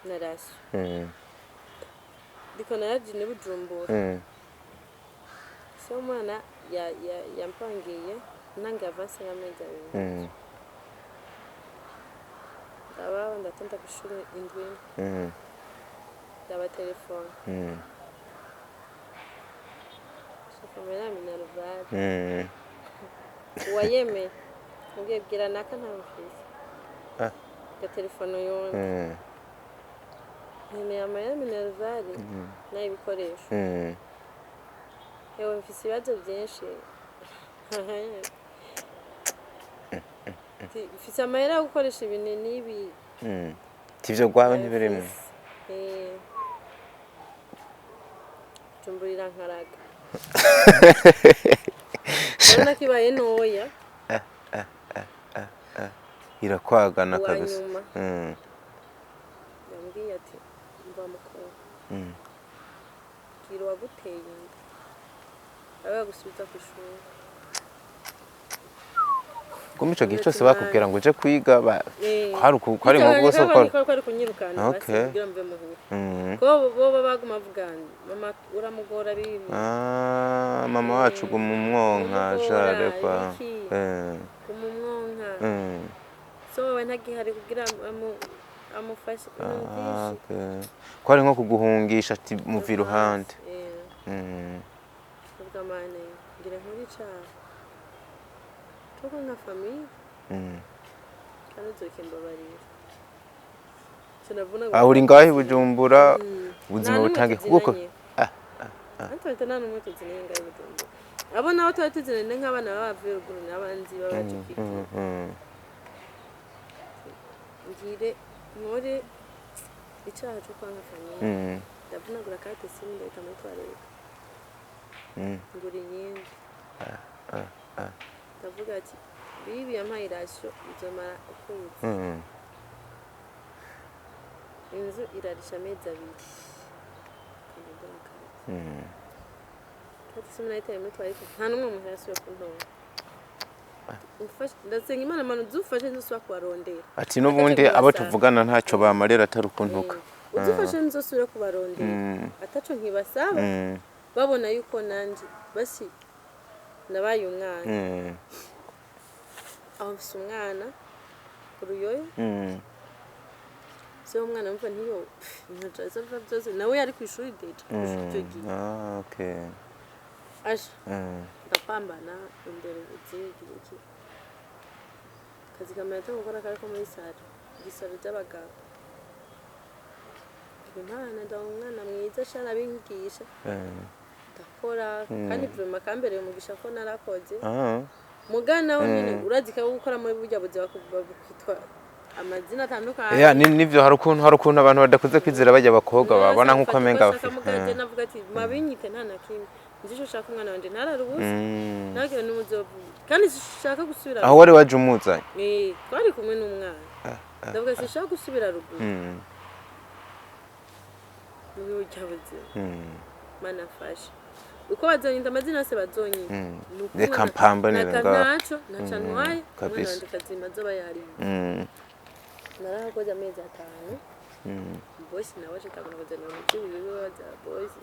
na ration. Ndiko naraje ni Bujumbura. Se umwana yampangiye ntange avance y'amezi 2. Ndaba ndatonda kw'ishuri indwi. Ndaba telefone. Shaka amahera ya minerval. Uwayemeye ubwiye bwira naka ntawe mfise. Gatelefone yundi. Nkeneye amahera ya minerval n'ay'ibikoresho. Yewe, mfise ibibazo byinshi. Ati, mfise amahera yo gukoresha ibintu n'ibi. Tivyo gwawe ntibirimo. Jumburira nkaraga, urabona ko ibaye ntoya. Irakwagana. Uwa Kabisa. nyuma yambwiye ati: "Mva mukuru, bwira uwaguteye inda abe yagusubiza ku ishuri." Kuma ico gihe cose bakubwira ngo uje kwiga kwari nko gose gukora gukora. Kwari kunyirukana basi kugira mve muhira. Ko bo baguma bavuga: "Mama uramugora bibi." Ah, mama wacu guma umwonka. Umugora, jare kwa ibiki. Kumumwonka. So wowe ntagihari kugira amufashe ibintu Ah, byinshi. okay. Kwari nko kuguhungisha ati muva iruhande. Uvuga mane ngira nkuri icaha tuko nka famille. Kandi uzokimbabarira. Sinavuna. Aho uri ngaho i Bujumbura, ubuzima Nta n'umwe butangiye kuko tuzinanye. Natwe nta n'umwe tuzinanye ngaho i Bujumbura. Abo nabo tuba tuzinanye nk'abana baba bavuye ruguru n'abandi baba baje kwiga. Ngire nkore icaha co kwanga famille. Ndavunagura carte SIM, ndahita muri toilette. Ngura iyindi. Ndavuga ati bibi yampaye ration izomara ukwezi. Inzu irarisha amezi 2. Ngura carte. Carte SIM nayitaye muri toilette, nta n'umwe muhira asubiye kuntora. Ndasenga Imana: "Mana uzufashe nzosubira kubarondera." Ati n'ubundi abo tuvugana ntacyo bamarira atari ukuntuka. Uzufashe nzosubira kubarondera ataco nkibasaba. Babona yuko nanje basi nabaye umwana. Aho mfise umwana uruyoyo. Se umwana mva ntiyo ntajaza byose, nawe yari ku ishuri déjà icyo gihe. Ah, okay. Asha, ndapambana imbere uzigira iki kazi kamera cyo gukora kari ko muri salon, igisaro by'abagabo. Imana, ndaba umwana mwiza sha, arabinyigisha. Ndakora kandi vraiment kambereye umugisha ko narakoze. Mugana we nyine urazi ko gukora muri burya buzima bakitwa amazina atandukanye. Yeah, nivyo, hari ukuntu abantu badakunze kwizera bajya abakobwa babona nk'uko amenga bafite bafite. Navuga ati mabinyite nta na kimwe nzi ico ushaka, umwana wanje ntarara ubusa. Ntabwo n'umuzovu kandi sinshaka gusubira. Aho wari waje umuzanye? Eh, twari kumwe n'umwana. Ndavuga sinshaka gusubira ruguru muri burya buzima. Mana afashe uko bazonyita amazina yose bazonyita. Ni uko Reka umwana- mpambanire naka ngaho. Ntaco ntaca ntwaye umwana wanje kazima azoba yariye. Narahakoze amezi 5. Bosi nawe aca kuzanira umuti wiwe wa bosi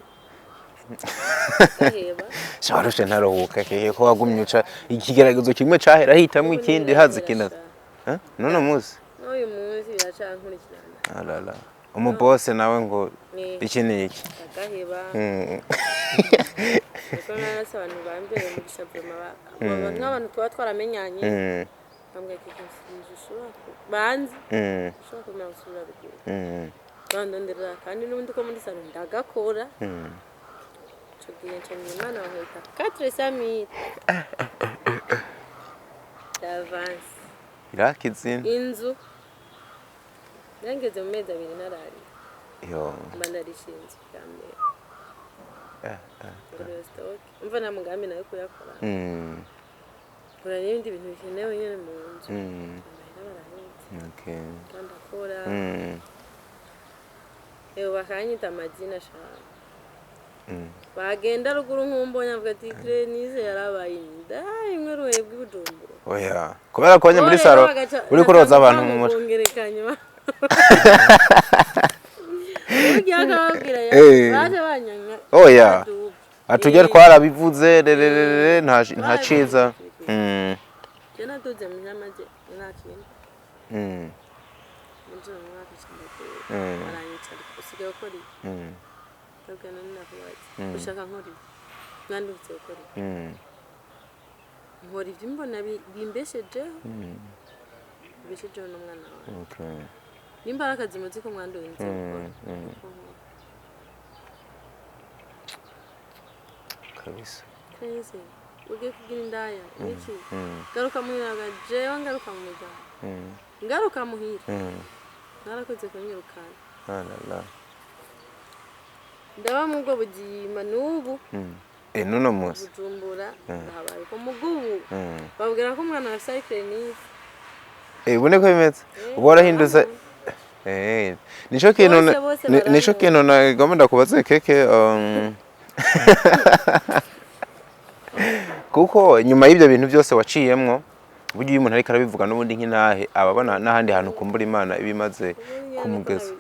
gaheba. Sha, warushe ntaruhuka kehe ko wagumye uca ikigeragezo kimwe cahera hitamwo ikindi, haza ikindi. Eh? None munsi? N'uyu munsi biracankurikirana. Alala. Umubose nawe ngo iki ni iki? Ndagaheba. Kuko narase abantu bambere umugisha vraiment, nk'abantu tuba twaramenyanye. Bambwira ati ushobora banzi ushobora kumenya gusubira ruguru. Bandonderera kandi n'ubundi ko muri salon ndagakora. Ico gihe nshimira Imana, bankubita 400 mille d'avance. Irakizina. Inzu nangeze mu mezi 2 narari Yo. mba narishe inzu ya mbere. Ngura stock, umva nta mugambi nayo kuyakora. Ngura n'ibindi bintu bikenewe nyine mu nzu. Amahera barahetse. Kandi akora. Ewe, bakanyita amazina ashaka. Bagenda ruguru nkumbonye avuga ati Crenise yarabaye inda imwe ruhebwe i Bujumbura. Oya. Kubera ko muri salon uri kuroza abantu mu mutwe. Kongerekanywa burya akababwira baje banyanga. Oya. Baduga. Atujya twarabivuze rererere nta ciza. Je naduze mu nyamaje umwaka imwe. Ninjira mu mwaka cyane. Aranyicara, usigaye ukora iki? Ndabwira none nakubaza ushaka nkora iki, mwandutse gukora iki? Nkora ibyo mbona bimbeshejeho, bibeshejeho n'umwana wawe. Nimba ari akazi muzi ko mwandunze gukora, niko nkora. Kabisa. Crazy. Ugiye kugira indaya niki? Garuka muhira, jewe ngaruka mu muryango, ngaruka muhira. Narakoze kunyirukana. Alala. Ndaba mu bwo bugima n'ubu. Nuno munsi. Bujumbura ndahabaye ko mugubu babwira ko umwana afise ari Crenise. Ubone ko bimeze. Ubu warahindutse. Nico kintu Bose, bose nico barankunda. kintu nagomba ndakubaze keke, kuko nyuma y'ibyo bintu byose waciyemwo, burya iyo umuntu ariko arabivuga n'ubundi nk'intahe aba abona n'ahandi hantu kumbura Imana iba imaze kumugeza.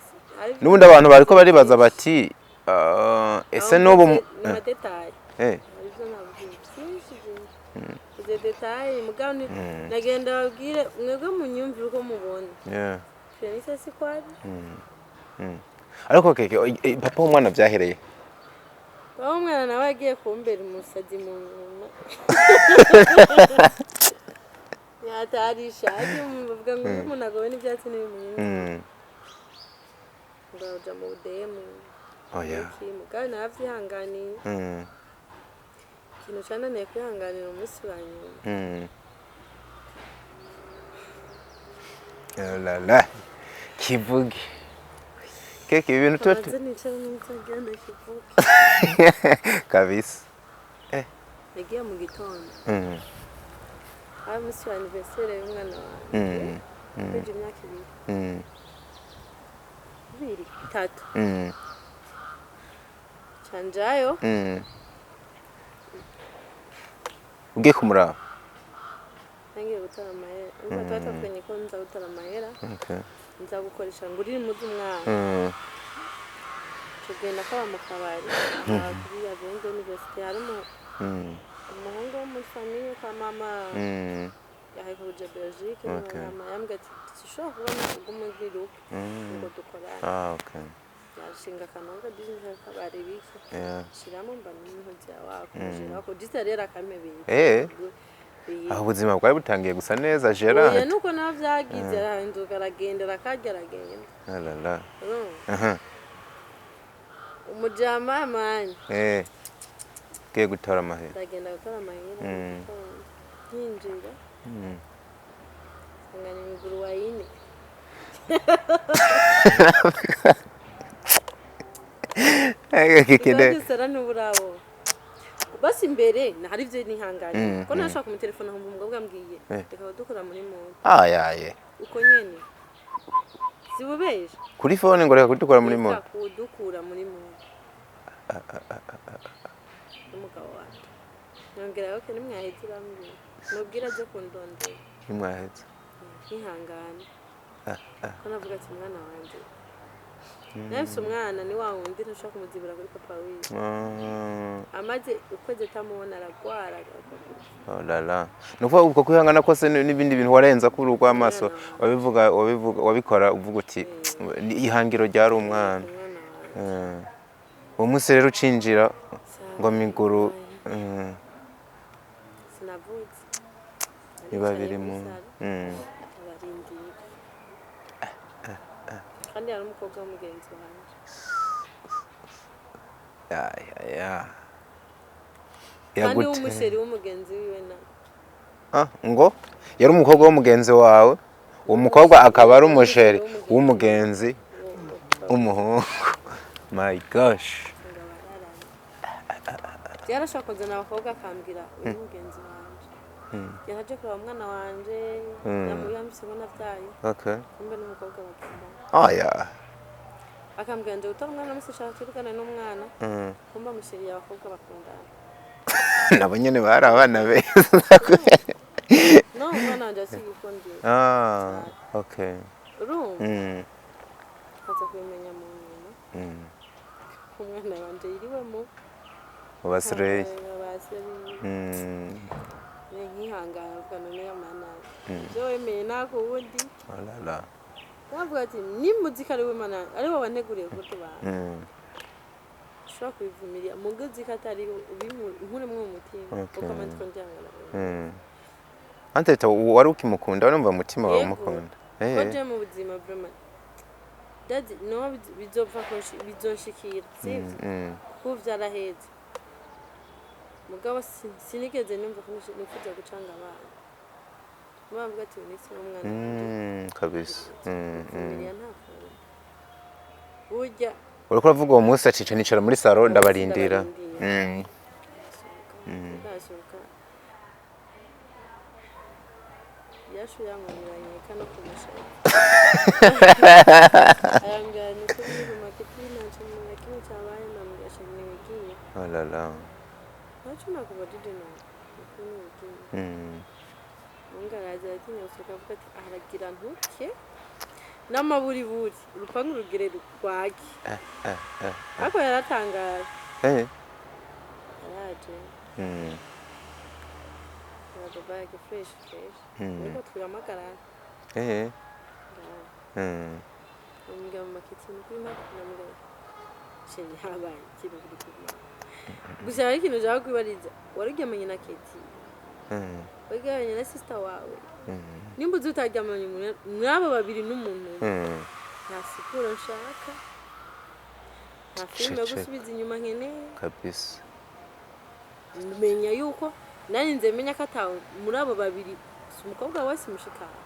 N'ubundi abantu bariko baribaza bati: "Ah, ese n'ubu ni ama détails. Arivyo nabwiye byinshi byinshi, izo détails mugabo nagenda babwire mwebwe munyumvire uko mubona. Crenise si kwari. Ariko keke, papa w'umwana byahereye? Aho umwana nawe yagiye kumbera umusazi mu nyuma yatarisha agiye bavuga ngo iyo umuntu agowe n'ibyatsi n'ibimunyuma ngo aja mu budemu. Oya. Iki mugabo naravyihanganiye. Ikintu cananiye kwihanganira umunsi wa nyuma. Oh la la. Kivuge keke, ibi bintu tuba Kabanze nicara neza ngende kivuge. Kabisa. Nagiye mu gitondo. Hari umunsi wa anniversaire y'umwana wanjye. Kwije imyaka 2. 2, 3. Canjayo. Ugiye kumuraba? Nangiye gutora amahera. Umva, tuba twavuganye ko nza gutora amahera. Nza gukoresha ngurire impuzu umwana. Tugenda kaba mu kabari aha kuri Avenue Université, hari umuhungu wo muri famille kwa mama. Yaheruka kuja Belgique. Hama yambwiye ati sinshobora kubona uguma ugira uko ngo dukorane. Ah, okay. Yashinga akantu ka business kabari biki, shiramo mba n'intoki wako jera wako jita rero akamebeye. Aho ubuzima bwari butangiye gusa neza, Oya. Gerard. Nuko nawe vyagize, arahinduka, aragenda, arakarya, aragenda. Alala. Urumva? Aha. Umujama mani. Ugiye gutora amahera. Ndagenda gutora amahera mu gitondo, nkinjira nsanga ni miguru wa ine. Kikide. Izagisara ntuburabo basi imbere hari ibyo nihanganye ko nashaka kumutelefona nkumva umugabo ambwiye reka dukora muri muntu. Ayaye. Uko nyene sibubeje. Kuri phone ngo reka kudukora muri Reka moto. kudukura muri muntu n'umugabo wanje, nongera yoke nimwaheze urambwira mubwira aze kundondera. Nimwaheze. Nkihangana ko navuga ati umwana wanje, nafise umwana ni wa wundi ntushobora kumuzibura kuri papa wiwe. Amaze ukwezi atamubona aragwara. Oh la la. Nukuvuga uko kwihangana kose n'ibindi bintu warenza kuri urw'amaso Umwana. Wabivuga wabikora uvuga uti ihangiro ryari umwana. Umwana wanje. Uwo munsi rero ucinjira ngo miguru Sinavutse. Biba biri mu Abarindira kandi hari umukobwa w'umugenzi wanje. Ya ya ya. Kandi Yagute. w'umusheri w'umugenzi wiwe na Ah, ngo yari umukobwa w'umugenzi wawe, uwo mukobwa akaba ari umusheri w'umugenzi w'umuhungu. My gosh. Ngo bararanye, yarashobora kuzana abakobwa akambwira uyu mugenzi wanje yaraje kureba umwana wanje, yambise ngo navyaye. Kumbe n'umukobwa bakundana. Oh yeah. Akambwira nje gutora umwana musi shaka tuvugane n'umwana, kumbe amushiriye abakobwa bakundana. Nabo nyene bari abana beza. No umwana wanje asigikundira. Ah, okay. Urumva, aza kubimenya mu nyuma ko umwana wanje yiriwemo Ubasireye. Abasireye. Nkihangana avuga none yamana ibyo wemeye nakuwundi. Oh la la. Navuga ati nimuzika ari we mana ari wowe wanteguriye kutubana, ushobora kubivumirira mugozi ko atari inkuremwo mu mutima. Uko amatwi ndyangana. Anteta wari ukimukunda, wari umva umutima wawe Yego. umukunda. Ko je mu buzima vraiment dadi no bizopfa bizonshikira sivyo, kuko vyaraheze, mugabo sinigeze numva ko nifuza gucanga abana, bavuga ati uyu ni umwana wanje. Kabisa. Vumilia nta kundi burya. Uriko uravuga uwo munsi acica nicara muri saro ndabarindira. Ndabarindira. Ndasohoka, yashu yankuriranye kano kumushaka, arambwira ni kuri mu maketi nta kintu na kimwe cyabaye, ndamubwira shaka ntiwigiye. Oh la la. Ntacyo nakubajije nawe nukuri ntiwigiye. Mungu araza aratinya gusohoka, avuga ati aragira ntuke n'amaburiburi urupangu rugire rwake, ariko yaratangaye. Yaraje, baba yake fresh fresh, ariko twihamagarana. Namubwira mu maketi nukuri ntabwo namubwira shenge habaye ikintu kuri kumwe gusa. Hari ikintu ushaka kwibariza: waryamanye na Keti, waryamanye na sister wawe, nimba uzi utaryamanye mw'abo babiri n'umuntu umwe, nta siporo nshaka, nta filime yo Ceceka. gusubiza inyuma nkeneye. Kabisa. Menya yuko nanjye menya ko atawe muri abo babiri, si umukobwa wawe, si mushikawe,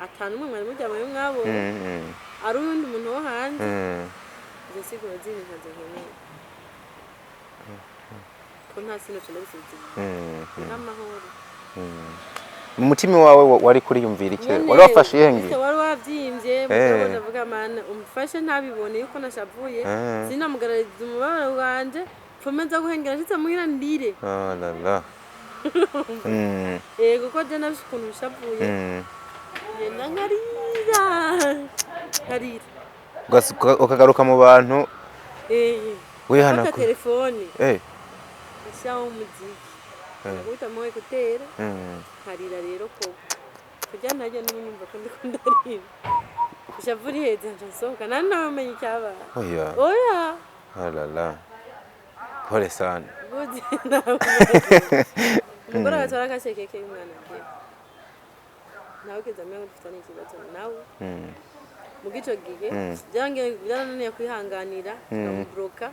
atanu umwe mwari muryamanye mwabo, ari uwundi muntu wo hanze. Izo siguro zindi ntazo nkeneye, ko nta sinoco ndabisubiza inyuma, nk'amahoro. Mu mutima wawe wari kuriyumvira iki? Nyene, Wari wafashe iyihe ese ngingo? Wari wavyimbye, mugabo ndavuga mana umfashe ntabibone yuko nashavuye, sinamugaragariza umubabaro wanje, pfome nza guhengera nshitse muhira ndire. Oh la la. Yego, ko je nafise ukuntu nshavuye, ngenda nkarira nkarira. Ukagaruka mu bantu Fata wihanagura. telefone, ashyiraho umuziki. Ndakubitamo écouteurs, nkarira rero ko kurya ntajya n'ubu ko ndiko ndarira, ishavu riheze nca nsohoka, nta nawe icyabaye. Oya. Oya. Alala, pole sana. Buzi nawe umugore agatwara akasekeke y'umwana agiye, nawe ugeze amenya ko dufitanye ikibazo nawe. Mu ico gihe byarananiye kwihanganira, ndamuburoka.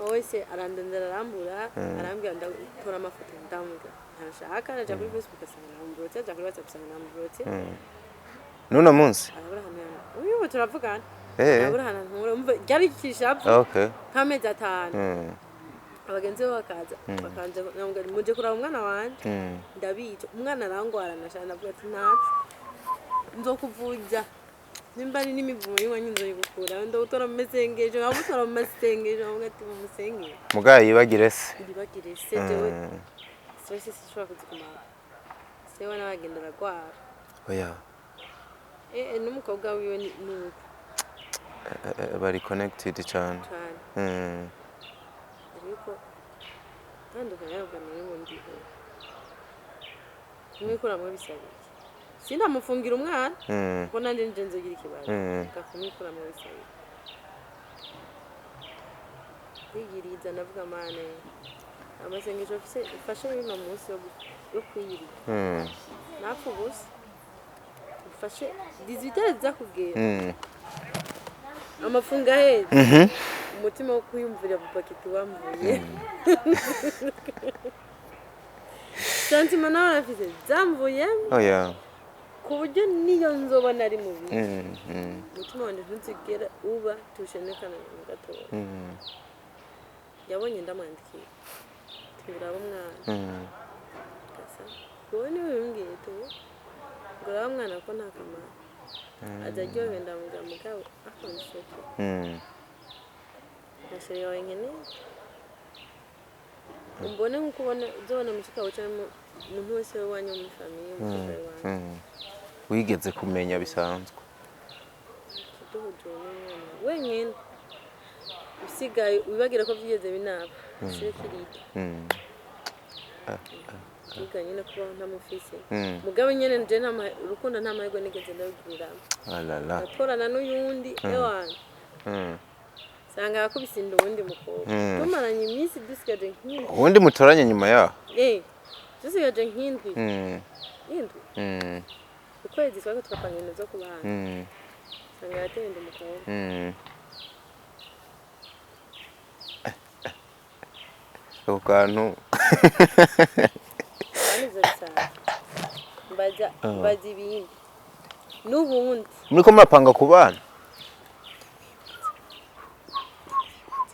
Wese arandondera, arambura, arambwira ndatora amafoto, ndamubwira ntashaka. Ndaja kuri Facebook asanga namuburotse, aja kuri WhatsApp asanga namuburotse. N'uno munsi? Arabura ahantu uyu ubu turavugana. Arabura ahantu ntura, umva ryari ikishavu nk'amezi 5. Abagenzi be bakaza bakanje, ndamubwira nti, muje kuraba umwana wanje. Ndabica umwana arangwara, nashaka ndavuga ati ntaco nzokuvuza, nimba ari n'imivumo y'iwanyu nzoyigukura, ndagutora mu masengesho, nkamutora mu masengesho, nkavuga ati mumusengere. Mugaye yibagire se. Ndibagire se jewe. Stress sinshobora kuzigumana, se we nawe agenda aragwara. Oya. N'umukobwa wiwe ni uko. Bari connected cyane. Cane. Ariko tandukanye yarabwa n'ubundi kumwikuramwo bisaba iki? Sinamufungira umwana kuko nanjye nje nzogira ikibazo. Kumwikuramwo bisaba iki? Kwiyiriza, ndavuga mane amasengesho mfise ufashe uno munsi yo kwiyiriza. Napfa ubusa, ufashe 18 za kugera amafunga aheze. Umutima wo kwiyumvira bupakiti wamvuye, sentiments nawe nafise zamvuyemo Oya. ku buryo niyo nzobona ari mubi, umutima wanjye ntuzigera uba tushenekana na gatoya. Yabonye ndamwandikiye tubiraba umwana. Gasa wowe niwe bimbwiye tu ngo uraba umwana ko nta kamaro aza aryohewe, ndamubwira mugabo akonshoke na chéri wawe nkeneye umbone nk'uko ubona uzobona mushika wawe cyangwa umuntu wese w'iwanyu muri famille, umushika w'iwanyu. Wigeze kumenya bisanzwe. Kiduhuje n'umwana wenyine usigaye, wibagira ko byigeze binaba shire kirita. Yiga nyine kubaho ntamufise. Mugabo nyine nje nta urukundo, nta mahirwe nigeze ndarugiriramo. Alala. Atorana n'uyundi ewana, sanga yakubise inda uwundi mukobwa. Tumaranye iminsi dusigaje nk'indwi. Ubundi mutoranye nyuma yaho? Eh, dusigaje nk'indwi, indwi, ukwezi twako twapanga ibintu zo kubana, sanga yateye inda umukobwa. Ako kantu. Kandi ivyo bisanzwe, mbaza mbaza ibindi n'ubundi. Muriko murapanga ku bana,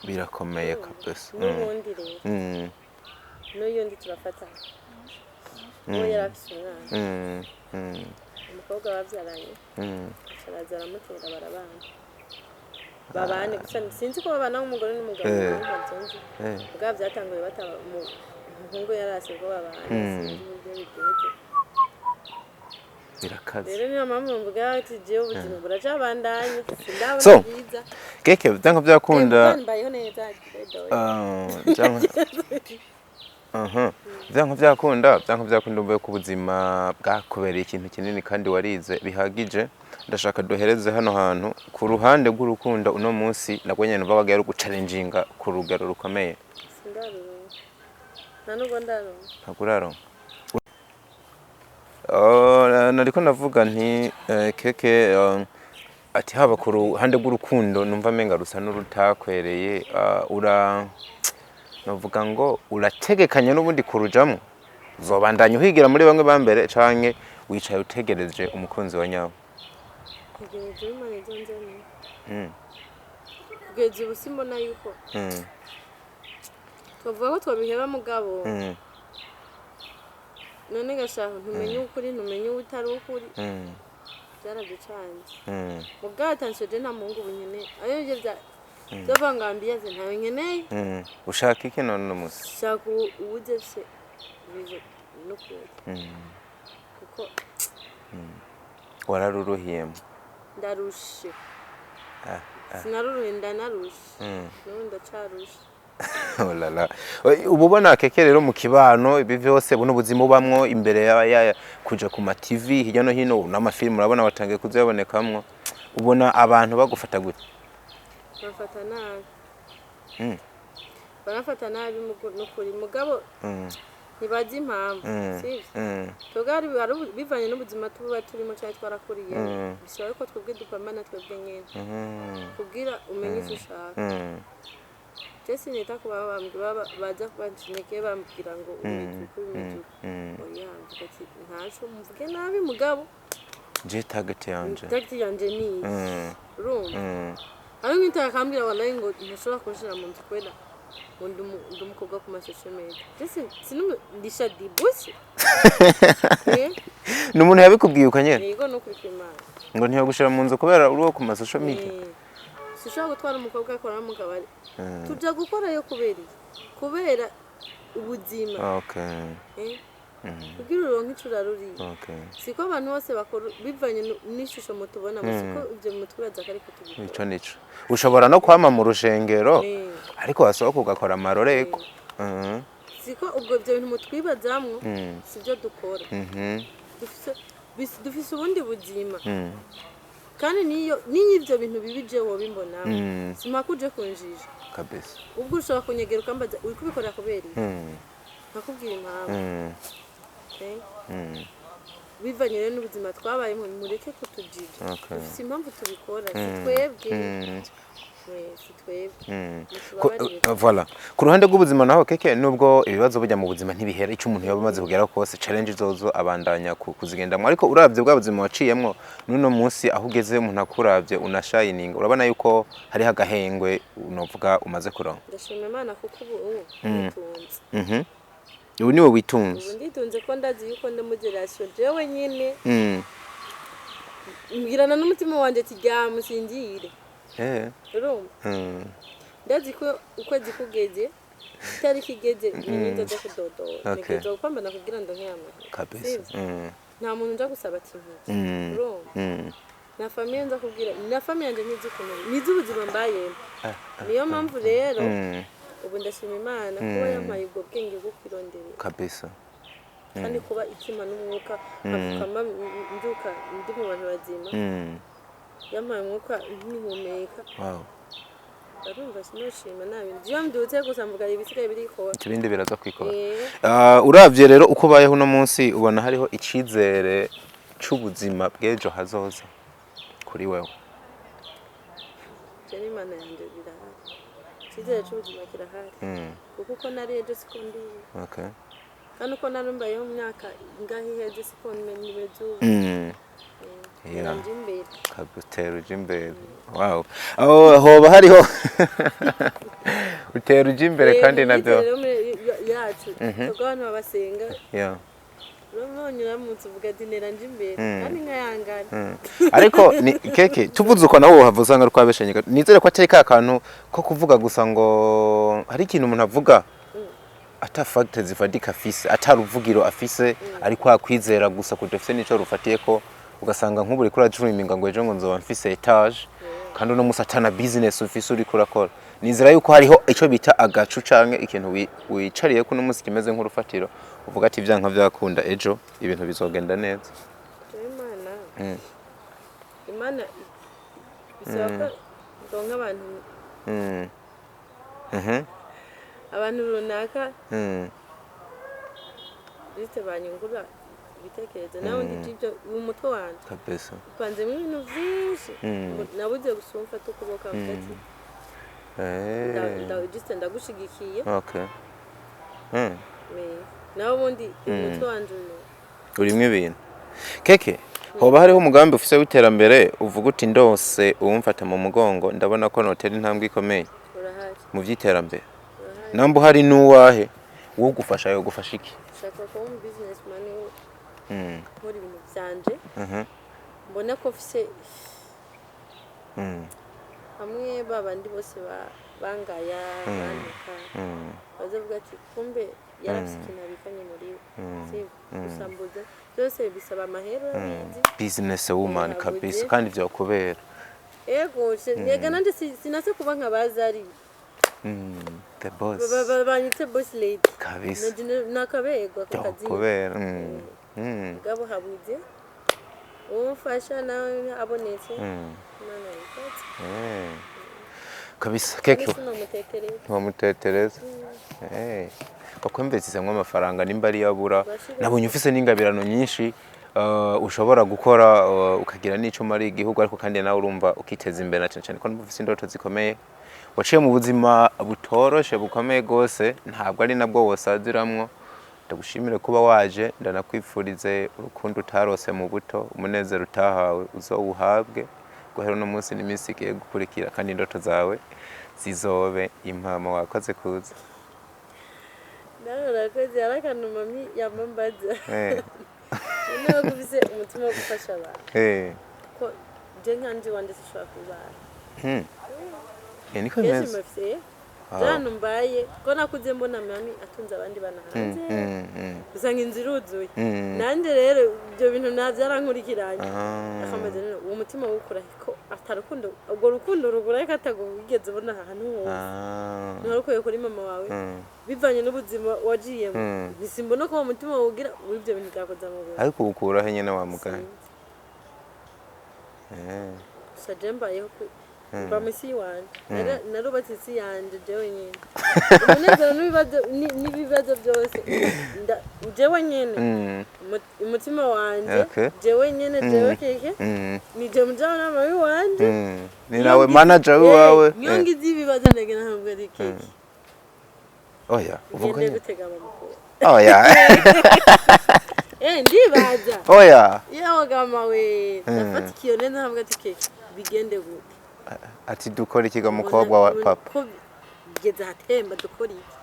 birakomeye kabisa. N'ubundi rero n'uyundi turafatana, uwo yari afise umwana, umukobwa bavyaranye, araza aramutera, barabana, babane gusa sinzi ko babana nk'umugore n'umugabo. Ntabwo nzi. Ubwabo byatanguye bataba umuhungu yarase ko babana, sinzi uburyo bigenze. Birakaze. Rero niyo mpamvu mvuga ati jewe ubuzima buracabandanye, sindabona byiza. Keke, byanka byakunda. Mbayeho neza doye. Ah, aha. Byanka byakunda umve ko ubuzima bwakubereye ikintu kinini kandi warize bihagije. Ndashaka duhereze hano hantu ku ruhande rw'urukundo. Uno munsi nabwo nyene numva wagiye ruguchallenginga ku rugero rukomeye. Sindaronka, nta nubwo ndaronka. Ntabwo uraronka. Oh, nariko ndavuga nti Keke ati haba ku ruhande rw'urukundo numva menga rusa n'urutakwereye, ura navuga ngo urategekanya n'ubundi kurujamwo, uzobandanya uhigira muri bamwe ba mbere canke wicaye utegereje umukunzi wa nyawe? Ntegereje Imana izonzanira. Kugeza ubu simbona yuko twavuga ko twabiheba mugabo. None gashaka ntumenye ukuri, ntumenye utari ukuri. Byaraducanze. Mugabo atanshoje nta muhungu ubu nkeneye ayo byo bya byo vangambiyaze, ntawe nkeneye. Ushaka iki none uno munsi? Shaka uwuze se vision n'ukuri kuko Wararuruhiyemo. Ndarushe. Ah, Sinaruruhe, ndanarushe. N'ubu ndacarushe. Oh la la. Uba ubona Keke rero mu kibano, ibi vyose, buno buzima ubamwo imbere ya kuja ku ma TV hirya no hino n'amafilmu, urabona watangiye kuzabonekamwo, ubona abantu bagufata gute? Bafata nabi. Barafata nabi nukuri, mugabo ntibazi impamvu, sivyo? Twebwe bivanye n'ubuzima tuba turimo cyangwa twarakuriye, bisaba ko twebwe dupambana twebwe nyene kugira umenye icyo ushaka. Je sinita ku baba bambwira, baza bancinege bambwira ngo umeze uku, umeze uku. Oya, mvuga ati ntaco mvuge nabi, mugabo Je target yanje. Target yanje ni iyi. Urumva, hari nk'itara akambwira wallahi ngo ntashobora kunshira mu nzu kubera ngo ndi umukobwa ku ma social media. Je ndisha dibusi. Eh. Ni umuntu yabikubwiye uko nyene? Yego, nukuri kw'Imana. Ngo ntiyagushira mu nzu kubera uri uwo ku ma social media? Eh, sinshobora gutwara umukobwa akora mu kabari. Tuja gukorayo kubera iki? Kubera ubuzima. Eh, kugira uronke ico uraruriye. Siko abantu bose bakora bivanye n'ishusho mutubona, siko ivyo mutwibaza ko ariko tubikora. Ico nico ushobora no kwama mu rushengero, ariko wasohoka ugakora amaroreko. Siko ubwo ivyo bintu mutwibazamwo sivyo dukora. Dufise ubundi buzima. Kandi niyo ivyo bintu bibi je wobimbonamo, simpaka uje kunjija. Ubwo ushobora kunyegera ukambaza uri kubikora kubera iki, nkakubwira impamvu. Eh? Bivanye rero n'ubuzima twabayemo, mureke kutujija. Dufise impamvu tubikora, si twebwe. Eh, si twebwe. Mutubabarire. Voilà. Ku ruhande rw'ubuzima naho, Keke, nubwo ibibazo bijya mu buzima ntibihera, icyo umuntu yaba amaze kugeraho kose, challenge zozo abandanya kuzigendamwo, ariko uravye bwa buzima waciyemwo n'uno munsi aho ugeze, umuntu akuravye unashininga, urabona yuko hariho agahengwe unovuga umaze kuronka? Ndashima Imana kuko ubu nditunze. Ubu niwe witunze? Ubu nditunze, ko ndazi yuko ndi muri relation jewe nyine, mbwirana n'umutima wanje ati ryama usinzire. Urumva, ndazi ko ukwezi kugeze, itariki igeze, ni nzoza kudodora. Ntegerezwa gupambana kugira ngo nkiyamahera. Sivyo? Nta muntu nja gusaba ati nkuki. Urumva, na famille nza kubwira, na famille yanje ntizi ukuntu, ntizi ubuzima mbayemo. Niyo mpamvu rero ubu ndashima Imana kuba yampaye ubwo bwenge bwo kwironderera, kandi kuba ikima n'umwuka nkavuka mbyuka ndi mu bantu bazima, yampaye umwuka nkihumeka. Urumva, sinoshima nabi iyo mbyutse gusa mvuga ibisigaye birikora. Ibindi biraza kwikora. Eh. Ah, uravye rero uko ubayeho uno munsi, ubona hariho icizere c'ubuzima bw'ejo hazoza kuri wewe? Je n'Imana yanje birahari, icyizere cy'ubuzima kirahari, kuko uko nari ejo siko ndi ubu. Kandi uko nari mbayeho mu myaka ingahe iheze siko meze ubu. Nje imbere. Kabutera uja imbere, wow. Aho hoba hariho utera uja imbere. Kandi mu navyo myizerere yo yacu, twebwe abantu babasenga, urabonye uramutse uvuga ati ntera nje imbere kandi nkayangana. Ariko ni Keke, tuvuze uko nawe wohava usanga twabeshanye. Nizere ko atari ka kantu ko kuvuga gusa, ngo hari ikintu umuntu avuga ata fact zifatika afise, ata ruvugiro afise, ariko akwizera gusa kudafise nico rufatiye ko, ugasanga nk'ubu uriko uradreaminga ngo ejo ngo nzoba mfise étage, kandi uno musi atana business ufise uriko urakora. Nizera yuko hariho ico bita agacu canke ikintu wicariye ko uno musi kimeze nk'urufatiro, uvuga ati vyanka vyakunda ejo ibintu bizogenda neza. Jewe Imana bisaba ko ndonka abantu, abantu runaka, juste banyungura ibitekerezo. Nawe ndi ibyo mu mutwe wanje upanzemo ibintu byinshi. Nabuze gusa umfata ukuboko avuga ati juste ndagushigikiye. Nawe ubundi umutwe wanje uyu Urimwo ibintu. Keke, hoba hariho umugambi ufise w'iterambere uvuga uti ndose uwumfata mu mugongo, ndabona ko notera intambwe ikomeye Urahari. mu by'iterambere? Urahari. Namba uhari, n'uwahe uwugufasha yogufasha iki? Nshaka kuba umu businessman, nkora ibintu byanje, mbona ko mfise hamwe ba bandi bose bangaya bantuka, bazavuga ati kumbe yarafise ikintu abikanye muri we. Sivyo? Gusambuza byose bisaba amahera, urabizi. Business woman. Habuze. Kabisa, kandi vyokubera. Ego, yega nanje sinase kuba nka bazari. The boss. Banyite boss lady. Kabisa. Nakaberwa ku Yo, kazi. Kubera Mugabo habuze uwumfasha nawe abonetse. Imana yifate. Kabisa keke. Sinamutekereza. Ntiwamutetereza. Bakwemvesizemwo amafaranga nimba ari yabura. Nabonye ufise n'ingabirano nyinshi, ushobora gukora, ukagira n'ico umariye igihugu, ariko kandi nawe urumva ukiteza imbere, na cane cane ko ufise indoto zikomeye. Waciye mu buzima butoroshe bukomeye gose, ntabwo ari nabwo wosaziramwo. Ndagushimire kuba waje, ndanakwifurize urukundo utarose mu buto, umunezero utahawe uzowuhabwe guhera uno munsi n'iminsi igiye gukurikira, kandi indoto zawe zizobe impamo. Wakoze kuza. Nawe urakoze. Hari akantu mami yamambaza, noneho ko ufise umutima wo gufasha abantu, ko je nkanje wanje sinshobora kubana. Niko Kenshi bimeze. mbafise hano mbaye ko nakuze mbona mami atunze abandi bana hanze, usanga inzu iruzuye. Nanjye rero ibyo bintu nta byarankurikiranye. Akamaze rero uwo mutima wukura ko atarukundo, urwo rukundo rugura ko atagwigeze ubona ahantu hose. Ntiwarukuye kuri mama wawe, bivanye n'ubuzima wagiyemo. Ntisimbona ko uwo mutima wugira w'ibyo bintu byakoze mu buzima. Ariko ukuraho nyene wa mugani. Gusa je mbayeho mba mu isi yiwanje. Narubatse isi yanje jewe nyene, umunezero n'ibibazo byose jewe nyene. Umutima wanje, jewe nyene, jewe keke, ni je mujyanama w'iwanje. Ni nawe manager wiwawe. Niyo ngize ibibazo ndagenda nkavuga ati: "Keke, Oya, uvuga ngende nyene. gutega amaboko." Oya. Ndibaza. Oya. Yewe gama we, ndafata ikiyo neza nkavuga ati: "Keke, bigende gute?" Ati dukora ikiga mukobwa wa papa. Ko bigeze ahatemba, dukora iki?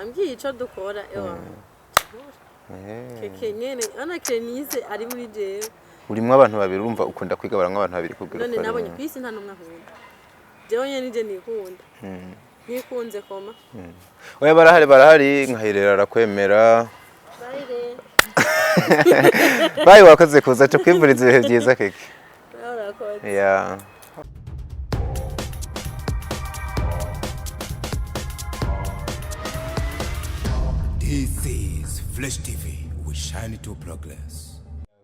Ambwiye ico dukora, ewa, keke nyene ana Kenise ari muri jewe. Urimwo abantu babiri, urumva ukunda kwiga baramwo abantu babiri kugira None ukore nabonye ibintu. ku isi nta n'umwe akunda, jewe nyene nije nikunda, nikunze koma. Oya, barahari, barahari, nkahirera arakwemera. Bye rero. Bayi, wakoze kuza, tukwifuriza ibihe byiza keke. Nawe urakoze. Yeah. This is Flash TV. We shine to progress.